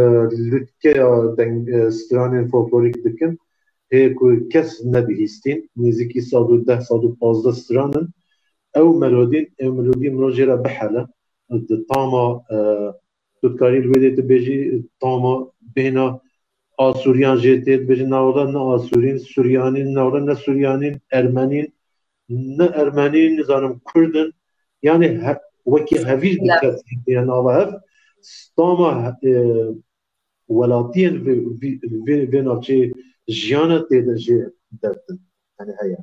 lûtkeya deng-, e, stranên folklorîk dikim. Hê ku kes nebihîstîn, nêzîkî sed û deh, sed û pazdeh stran in. Ew melodîn, ew melodî mirov jê re bihele. Di tama, e, tu dikarî li wê dê tu bêjî, tama bêhna Asûriyan jê tê, dibêjin, na wele ne Asûrîn, Suryanîn, na wele ne Suryanîn, Ermenîn, ne Ermenîn, nizanim Kurd in. Yanî he-, wekî hevîr bi kes hîn tê nava hev. Tama, e, welatiyên vê, vê, vê, vê navçeyê jiyana tê de jê derdin. Yanî heye.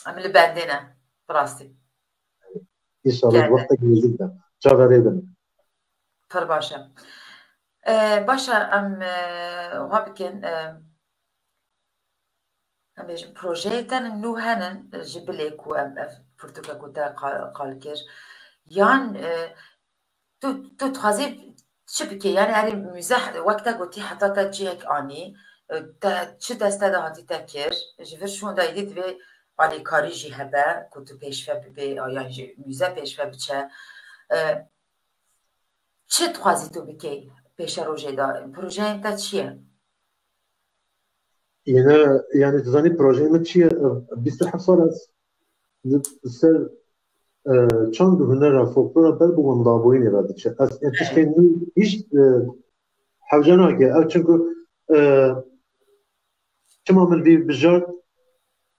Em li bendê ne, bi rastî. Înşallah Geldi. Wextek nêzîk de. Çaverê bin. Pir baş e. E, baş e, em, e, wiha bikin, e, em bêjin, projeyê te nû henin, ji bilê ku em ev pirtûke ku te qal, qal kir, yan, e, tu, tu dixwazî çi bikî? Yanî erê mûze, wek te gotî, heta te cihek anî, e, te çi dest te de hatî te kir, ji vir şûnda êdî divê alîkarî jî hebe, ku tu pêşve bibê, yan jî mûze pêşve biçe. E, çi dixwazî tu bikey pêşerojê de? Projeyên te çi ye? Yine, yanî, tu zanî projeyê min çi ye? Bîst û heft sal ez li ser, e, çand û hunera folklora ber bi wendabûyînê ve diçe. Ez ê tiştên nû hîç, e, hewce nake. Ev çimku, e, çima min vî bijart,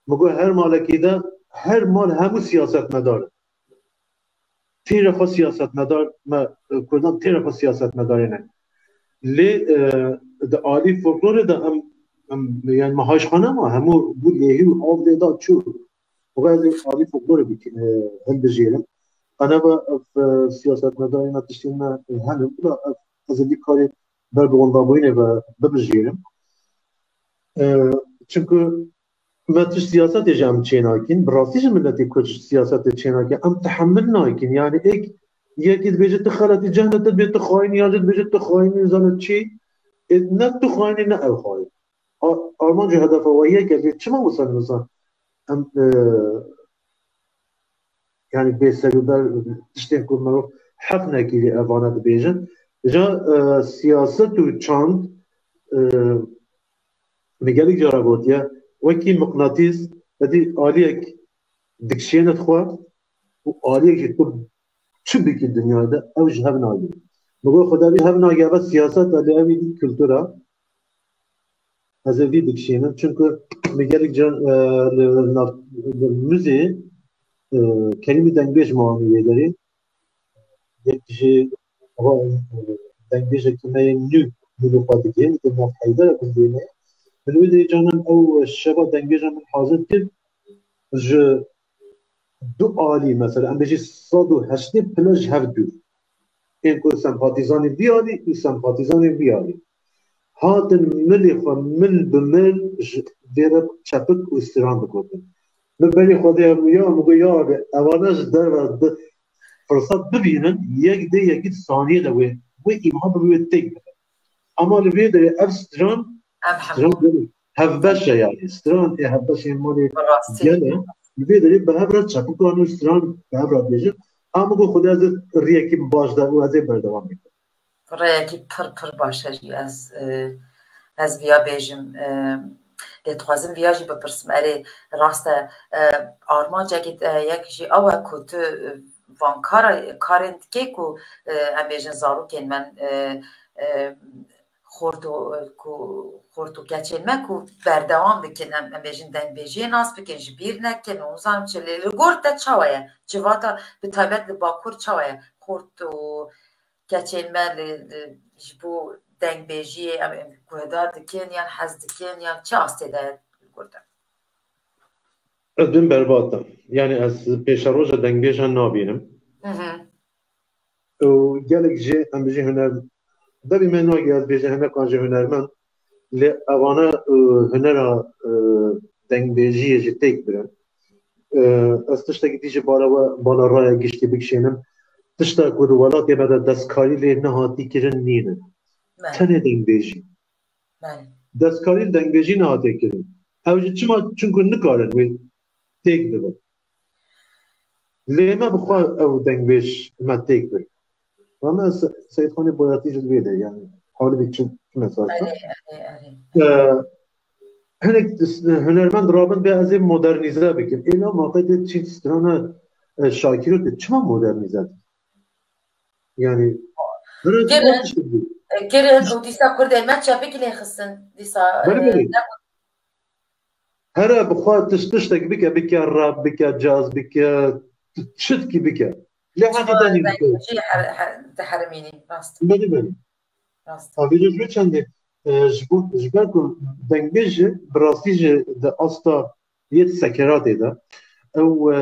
min got her malekî de, her mal hemû siyasetmedar in. Têra xwe siyasetmedar, me, e, Kurdan têra xwe siyasetmedarê ne. Lê, e, di alî folklorê de em, em, yani me haj xwe nema, hemû bû lêhî û av lê da çû. Xwe ez ê alî folklorê bik-, e, hilbijêrim. Qeneva ev, e, siyasetmedarê me tiştên me, e, henin. Bila ev, ez ê vî karê ber bi wendabûyînê ve bibijêrim. E, çimku me tişt siyasetê jî em çênakîn. Bi rastî jî miletê Kurd ji siyasetê çênake. Em tehemil nakîn. Yani êk, yekî dibêje tu xeletî cehne te dibê tu xayîn, yan jî dibêje tu xayîn, nizane çi. Ê, ne tu xayînî, ne ew xayîn. A-, armanc û hedefa we yek e, lê çima wisa nivîsan? Em, e, yani bê serûber tiştên ku mirov heq nekî lê evane dibêjin. Ja, e, siyaset û çand, e, min gelek cara gotiye, wekî miqnatîs, hedî aliyek dikişêne xwe û aliyek jî tu çi bikî dinyayê de, ew ji hev nagire. Min got, Xwedê hev nagire, ev siyaset e, lê ev ê kultura. Ez ê vî dikişînim. Çimku min gelek car, e, li nav, li muzê, e, Kerîmî Dengbêj ma anî wê derê. Yek ji ava, e, dengbêjekî me yên nû min û xwe digihîn, di nav Heyder e, bi vê me. Min wê derê canan ew şeva dengbêja min hazir kir. Ji du alî, mesela, em bêjî sed û heştê pile ji hev dûr. Ên ku sempatîzanên vî alî û sempatîzanên vî alî hatin milê xwe mil bi mil ji vê re çepik û stran digotin. Min berê xwe de ya, min got, ya Rabbi, evane ji derve di firsat bibînin, yek dê yekî di saniyê de wê, wê îmha bibe, wê têk bibe. Ama li vê derê ev stran, Ev hemû. Stran hevbeş e yani. Stran ê hevbeş ê malê Bi rastî. Gel e. Li vê derê bi hev re çepik an û stran bi hev re dibêjin. Ama ku Xwedê ez ê riyekî baş de û ez ê berdewam bikim. Rêyekî pir pir baş e jî ez, e, ez viya bêjim, e, lê dixwazim viya jî bipirsim. Erê, rast e, e, armancekî, e, yek jî ew e ku tu, e, van kara, karên dikê ku, e, em bêjin zarokên me, e, e, xort û, ku xort û keçên me ku berdewam bikin, em, em bêjin dengbêjiyê nas bikin, ji bîr nekin û nizanim çi. Lê li gor te çawa ye? Civata bi taybet li Bakur çawa ye? Xort û keçên me li, li, ji bo dengbêjiyê em, em guhdar dikin yan hez dikin yan çi astê de ye li gor te? Ez bin berbat im. Yani ez pêşeroja dengbêjan nabînim. Hı hı. Û gelek jî, em bijî huner-, devî me nagê ez bêjim hinekan jî hunermend, lê evane, e, hunera, e, dengbêjiyê jî têk birin. E, ez tiştekî dî jî bala we, bala raya giştî bikişênim. Tişta ku di welatê me de destkarî lê nehatî kirin nîne. Belê. Tenê dengbêjî. Belê. Destkarî li dengbêjî nehatiye kirin. Ew jî çima? Çunku nikarin wê têk bibin. Lê me bi xwe ew dengbêj me têk bir. Rame Se-, Seyîdxanê Boyatî jî li vê de, yani, hawlibî çi, çi mesaj da? Erê, erê, erê. Ee, hinek hunermend rabin bê ez ê modernîze bikim. Êla ma qey tê çî strana, e, Şakiro tê çima modernîze dikin? Yani, Kirin, kirin û dîsa kurdên me çepik lê xistin. Dîsa, Belê, e, belê. ne- Here bi xwe tiş-, tiştek bike, bike rap, bike caz, bike t-, çitkî bike. Lê heqî te nî bike. Jî her-, her-, diherimînî, rast. Belê, belê. Rast. Avêje ji çendê, e, ji bo, ji ber ku dengbêj jî bi rastî jî di asta yê sekeratê de ew, e,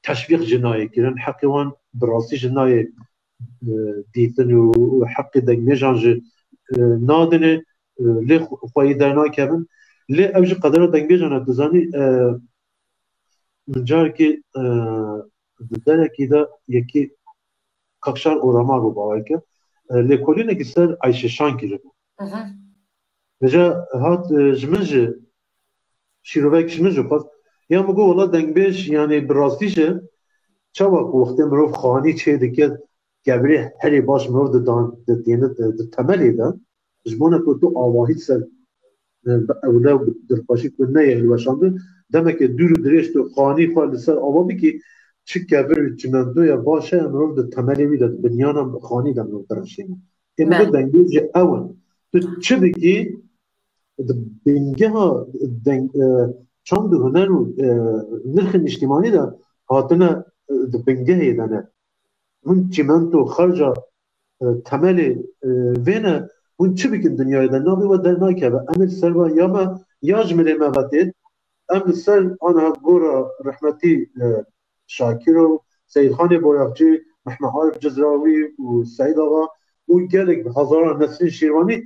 teşvîq jî nayê kirin. Heqê wan bi rastî jî nayê, e, dîtin û, û heqê dengbêjan jî, e, nadinê, e, lê xwe-, xweyî dernakevin. Lê ew jî qedera dengbêjan e, tu zanî, e, min carekî, e, di derekî de yekî Kakşar Oramar bû, bawer ke, e, lêkolînekî ser Ayşe Şan kiribû. Hı hı. Vêca hat, e, ji min jî, şîrovek ji min jî xwest. Ya min got, wela dengbêj, yani bi rastî jî, çawa ku wextê mirov xanî çê dike, kevirê herê baş mirov di dan-, di, di, di temelê de, ji bona ku tu avahî ser, e, bi ewle û bi dilxweşî ku neyê hilweşandin, demeke dûr û dirêj tu xanî xwe li ser ava bikî, çi kevir û çimentoya baş heye, mirov di temelê wî de, di binyana xanî de mirov dirişîne. Ê, min got, dengê jî ew in. Tu çi bikî, di bingeha deng-, e, çand û huner û, e, nirxên niştimanî de hatine, e, di bingehê de ne. Hûn çîmento xerca, e, temelê, e, vê ne, hûn çi bikin dinyayê de? Navê we dernakeve. Em ê li ser ve ya me, ya ji milê me vetêt. Em li ser aniha gora rehmetî, e, Şakiro, Seyîdxanê Boyaxçî, Mehmet Arif Cizrawî û Seîd Axa û gelek bi hezaran Nesrîn Şîrvanî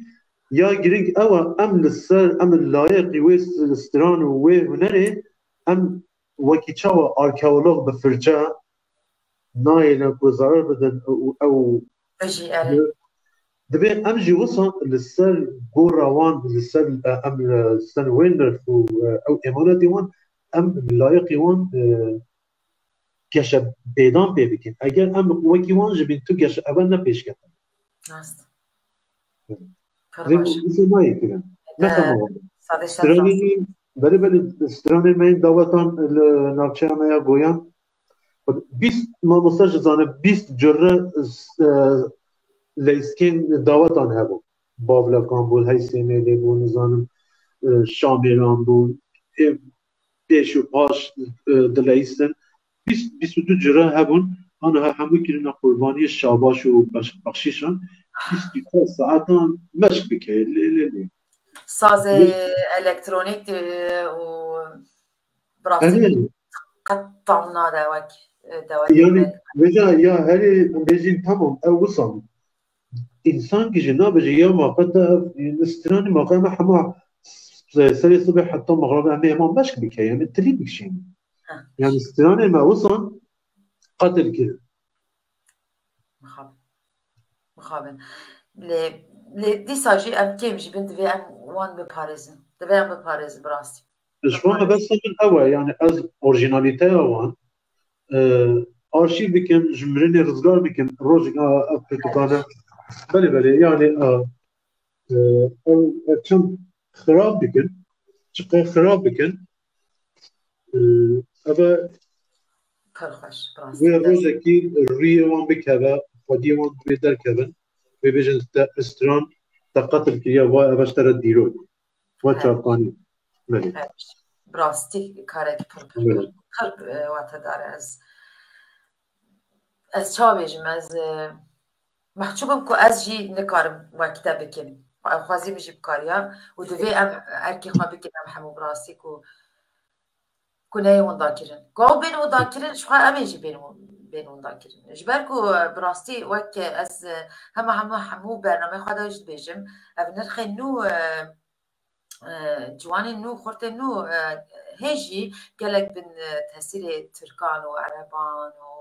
ya girîng ew e, em li ser, em li layeqî wê s-, stran û wê hunerê em wekî çawa arkeolog bi firçe nayêne ku zarar bidin û ew Jî, erê. Divê em jî wisa li ser gora wan, li ser, e, em, e, ser wê nirx û, e, ew emanetê wan, em layiqî wan, e, geşepêdan pê bikin. Eger em wekî wan ji bîn tu geşe-, eve ne pêşketin. Rast. Vê wisa nayê kirin. Ne, e, tema wan. Sadê şer Stranê rast. Belê, belê, stranê me yên dawetan li navçeya me ya Goyan. Bîst mamoste ji zane, bîst cure, e, leyskên dawetan hebû. Bavlekan bû, Heysêmêlê bû, nizanim, e, Şamêran bû, ê pêş û paş, e, dileyistin. Bîst, bîst û du cure hebûn, aniha hemû kirine qurbaniyê şabaş û beş-, bexşîşan. Bîst û çar saetan meşq bike, lê, lê, lê. Sazê Lê- elektronîk, e, û bi rastî Evet. qet tam nade wek, e, dewetê Yani, me. Vêca ya herê em bêjin tamam, ew wisa bû. Însan kî jî nabêje ya ma qet ev, e, stranî ma qet me hema s-, serê sibê heta mexrebe em ê hema meşq bike, yani tilî bikişînin. Heh. Yani stranê me wisa qetil kirin. Mixabin. Mixabin. Lê, lê dîsa jî em kêm jî bin divê em wan biparêzin. Divê em biparêzin bi rastî. Ji xwe mebesta min ew e, yani ez orjinalîteya wan, e, arşîv bikim, ji mirinê rizgar bikim, rojek a, ev pirtûkane. Belê, belê, yani, e, e, ew, ev çend xirab bikin, çiqe xirab bikin, e, ev e Pir xweş, bi rastî. Wê rojekî rûyê wan bikeve, xwediyê wan wê derkevin, wê bêjin te stran, te qetil kiriye, va ev e ji te re dîrok. Wa çavkanî. Belê. Bi rastî karekî pir, pir, Belê. pir, pir, e, watedar e. Ez, ez çawa bêjim, ez, e, mehcûb im ku ez jî nikarim wek te bikim. Xwezî min jî bikariya û divê em erkê xwe bikin, em hemû bi rastî ku ku neyê winda kirin. Ku ew bên winda kirin, ji xwe em ê jî bên win-, bên winda kirin. Ji ber ku, e, bi rastî wek ez, e, hema hemû, hemû bernameyê xwe de jî dibêjim, ev nirxên nû, e, e, ciwanên nû, xurtên nû, e, hê jî gelek bin, e, tesîrê Tirkan û Ereban û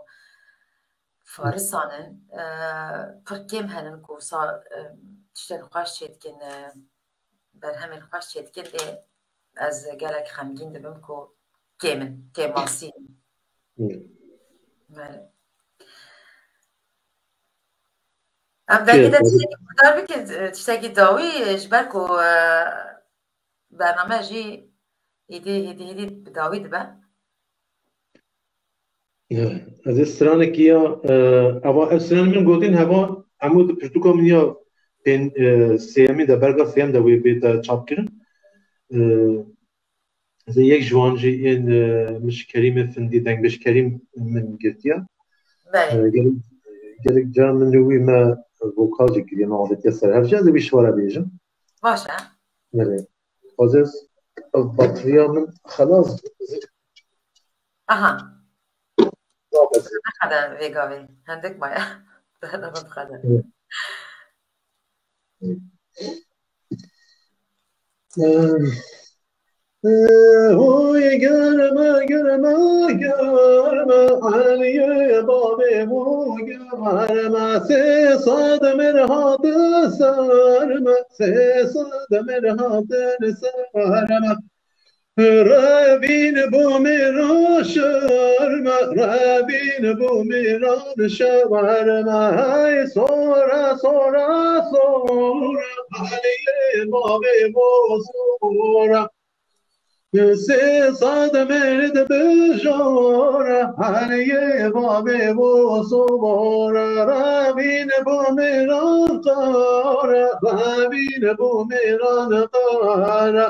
Farisan in. E, pir kêm henin ku wisa, e, tiştên xweş çêdikin, e, berhemên xweş çêdikin, lê ez gelek xemgîn dibim ku kêm in, kêmasî in. Hmm. Belê. Em belkî de tiştekî guhdar bikin, tiştekî dawî, ji ber ku, e, bername jî hêdî, hêdî, hêdî bi dawî dibe. Ya, ez ê stranekî ya, e, eva ev stran min gotin heva hemû di pirtûka min ya pên-, e, sêyemî de, berga sêyem de wê bête çapkirin. E, ez ê yek ji wan jî ên, e, min ji Kerîmê Findî, dengbêj Kerîm min girtiya. Belê. E, gerek, gerek cara min li wî me vokal jî kiriye, me avêtiye ser hev jî, ez ê wî ji we re bêjim. Baş e. Belê. Xwezê ez, ev batriya min xelas bû. Aha. Babet. Nexede vê gavê. Hendek maye. Daha da bixede. Hı. Hı. Oy germe, germe, germe, Aliyê bavê û germe, sê sed mir hate serme, sê sed mir hate serme. Revîn bû mêran şerme, revîn bû mêran şerme, hey sora, sora, sora, Aliyê bavê û sora. Sê sed mêrd bijora, Aliyê bavê û sora, revîn bû mêran qara, revîn bû mêran qara.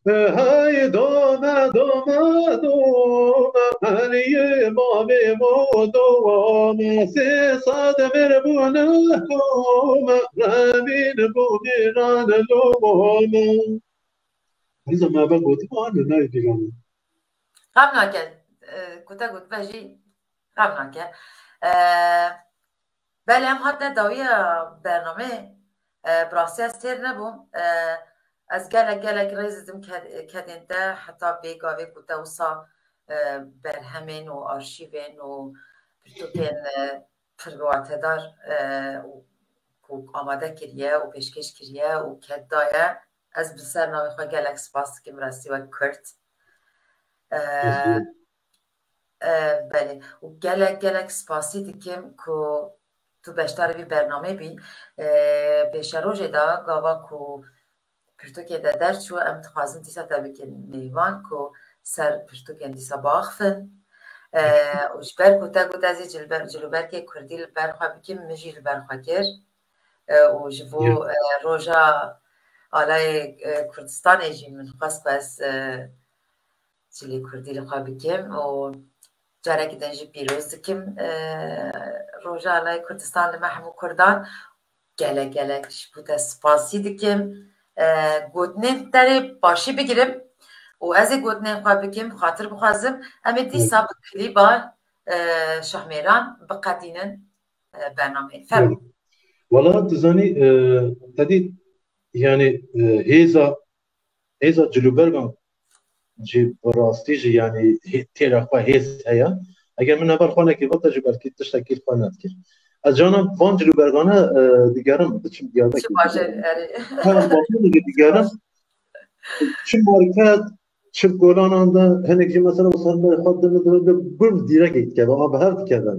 Hey dome, dome, dome, Aliyê bavê û dome, sê sed mir bûne kome, revîn bû mêran lome. Hêza me ve gotiba, ne nayê bîra min. Xem nake, e, ku te gotibe jî xem nake. E, belê em hatine dawiya bernameyê, e, bi rastî ez têr nebûm. E, ez gelek, gelek rêz didim ked-, kedên te, heta vê gavê ku te wisa, e, berhemên û arşîvên û pirtûkên, e, pir watedar, e, û ku amade kiriye û pêşkêş kiriye û ked daye. Ez bi ser navê xwe gelek spas dikim, rastî wek Kurd. E, e, belê. Û gelek, gelek spasî dikim ku tu beşdarê vî bernamê bî. E, pêşerojê de gava ku pirtûkê de derçû, em dixwazin dîsa te bikin mêvan ku ser pirtûkên dîsa biaxivin. E, û ji ber ku te got ez ê cilber-, cilûbergê kurdî li ber xwe bikim, min jî li ber xwe kir. E, û ji bo, e, roja alayê, e, Kurdistanê jî min xwest ku ez, e, cilê kurdî li xwe bikim û carekî din jî pîroz dikim, e, roja alayê Kurdistan li me hemû Kurdan. Gelek gelek ji bo te spasî dikim. E, gotinên te rê paşî bigirim û ez ê gotinên xwe bikim, xatir bixwazim. Em ê dîsa bi klîba, e, Şahmêran biqedînin, e, bernameyê. Fermo. Wala tu zanî, e, te dî, yani, e, hêza, hêza cilûbergan jî bi rastî jî, yanî, hê-, têra xwe hêz heye. Eger min heval xwe nekir, vata jî belkî tiştekî xwe nedikir. Ez cana van cilûbergane, e, digerim, biçim Diyarbekir. Çi baş e, erê. Ha, baş e, digerim. Çi market, çi kolanan de, hinek jî mesela wisa me xwe dime, dime, dime, gul dîrekê dikeve, a bi hev dikeve.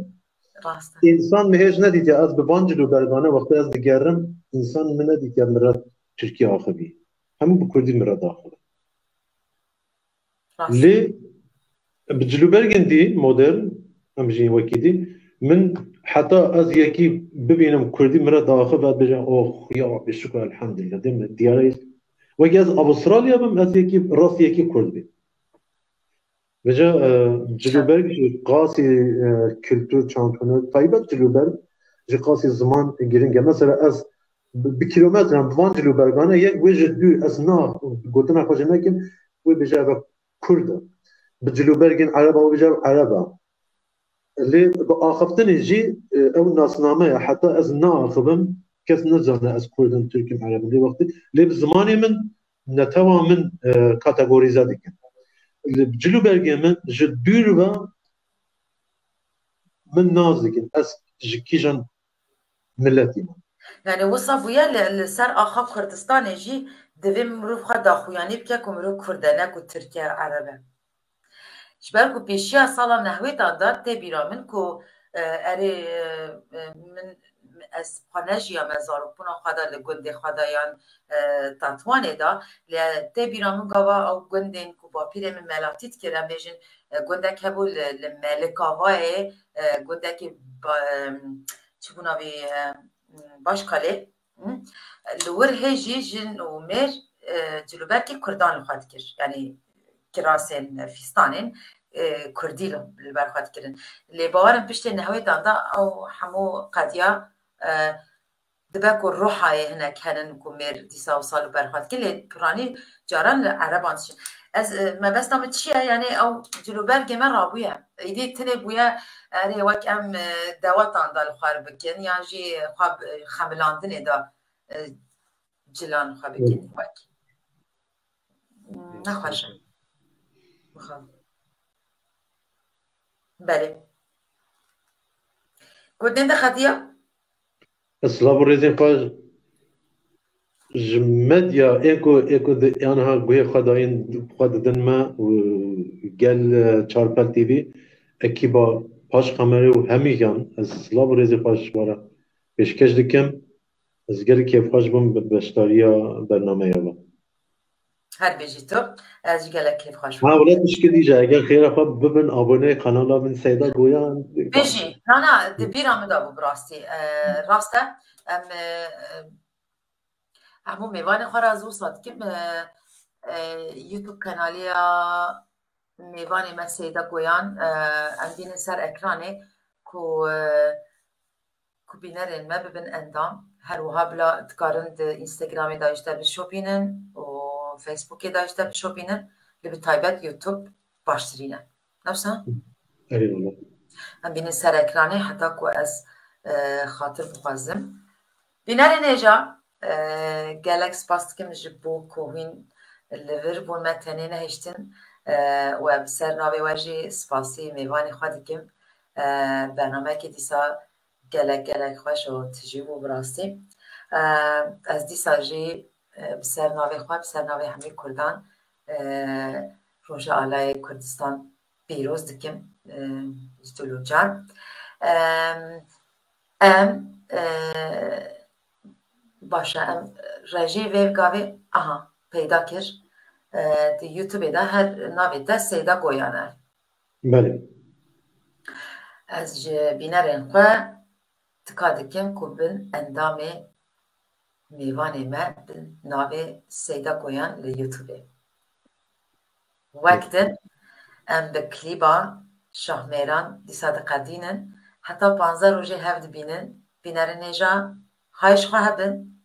Rast e. Însan mi hêj nedîtiye, ez bi van cilûbergane wextê ez digerim, însan mi nedîtiye mi re Tirkî axivî. Hemû bi kurdî mi re daxive. Rast. Lê bi cilûbergên dî modern, em jî wekî dî, min heta ez yekî bibînim kurdî min re diaxive, bêje, "Oh, ya Rabbi, şukr, elhamdülillah." Dê min diyare, wekî ez Avustralya bim, ez yekî, rast yekî kurd bî. Vêca, e, cilûberg jî qasî, e, kultur, çand, huner, taybet cilûberg jî qasî ziman giring e. Mesela ez bi, bi kilometran bi van cilûbergane yek wê ji dû ez na gotina xwe jê nekim, wê bêje eve Kurd e. bi cilûbergên ereba û bêje ew ereb e. Lê bi axiftinê jî, e, ew nasname ye. Heta ez naaxivim, kes nizane ez kurd im, tirk im, ereb im. Lê wextê, lê bi zimanê min netewa min, e, kategorîze dikin. Li cilûbergê min ji dûr ve min nas dikin. Ez ji kîjan miletî me? Yani wisa bûye li, li ser axa Kurdistanê jî divê mirov xwe daxuyanî bike ku mirov Kurd e, ne ku Tirk e, Ereb e. Ji ber ku pêşiya sala nehwêtan de tê bîra min ku, e, erê, e, min, ez xwe nejiyame zarokbûna xwe de li gundê xwe de yan, e, Tetwanê de, lê tê bîra min gava ew gundên ku bapîrê min melatî dikir, em bêjin, e, gundek hebû li, li Melikavayê, e, gundekî ba-, em, çi bû navê, e, Başkalê, Hı? Li wir hê jî jin û mêr, e, cilûberkê kurdan li xwe dikir. Yanî kirasên, fîstanên, e, kurdî li, li ber xwe dikirin. Lê bawerim piştê nehwêtan de ew hemû qediya, e, dibe ku ruhayê hinek henin ku mêr dîsa wisa li ber xwe dikin. Lê piranî caran li ereban diçin. Ez, e, mebesta min çi ye? Yanî ew cilûbergê me rabûye. Êdî tinê bûye, erê, wek em, e, dewatan de li xwe bikin, yan jî xwe bi, xemilandinê de, e, cilan xwe bikin. Wek. Nexweş e. Belê. Gotên de xetiya? Silav û rêzên xwe ji medya ê ku, ê ku di, aniha guhê xwe dayîn, xwe didin me û gel, e, Çarpel T V, ekîba Paş Kamerê û hemîyan, ez silav û rêzê xwe ji we re pêşkeş dikim. Ez gelek kêfxweş bûm bi beşdariya bernameya we. Her bijî tu. Ez jî gelek kêfxweş bûm. Ha, wele tişkî dî jî, eger xêra xwe bibin aboneyê kanala min Seyda Goyan. Bijî. Na, na, di bîra min de bû bi rastî. E, rast e. Em, e, hemû mêvanê xwe re ez wisa dikim. E, e, YouTube kanaliya mêvanê me Seyda Goyan, e, em bînin ser ekranê ku, e, ku bînerên me bibin endam. Her wiha bila dikarin di Instagramê de ji te bişopînin û Facebookê de ji te bişopînin. Lê bi taybet YouTube baştirîn e. Ne wisa? Erê wele. Em bînin ser ekranê heta ku ez, e, xatir bixwazim. Bînerên hêja, e, gelek spas dikim ji bo ku hûn li vir bûn me tenê nehiştin, e, û em bi ser navê we jî spasî mêvanê xwe dikim. E, bernameyekê dîsa gelek, gelek xweş û tijî bû bi rastî. E, ez dîsa jî, e, bi ser navê xwe, bi ser navê hemî Kurdan, e, Roja Alayê Kurdistan pîroz dikim, e, ji dil û can. Em, em, e, baş e, em rejî vê gavê, aha, peyda kir. E, di YouTubeê de her navê te Seyda Goyan e. Belê. Ez ji bînerên xwe tika dikim ku bin endamê mêvanê me bi navê Seyda Goyan li YouTubeê. Wek din em bi klîba Şahmêran dîsa diqedînin. Heta panzdeh rojê hev dibînin. Bînerên hêja, hay ji xwe hebin.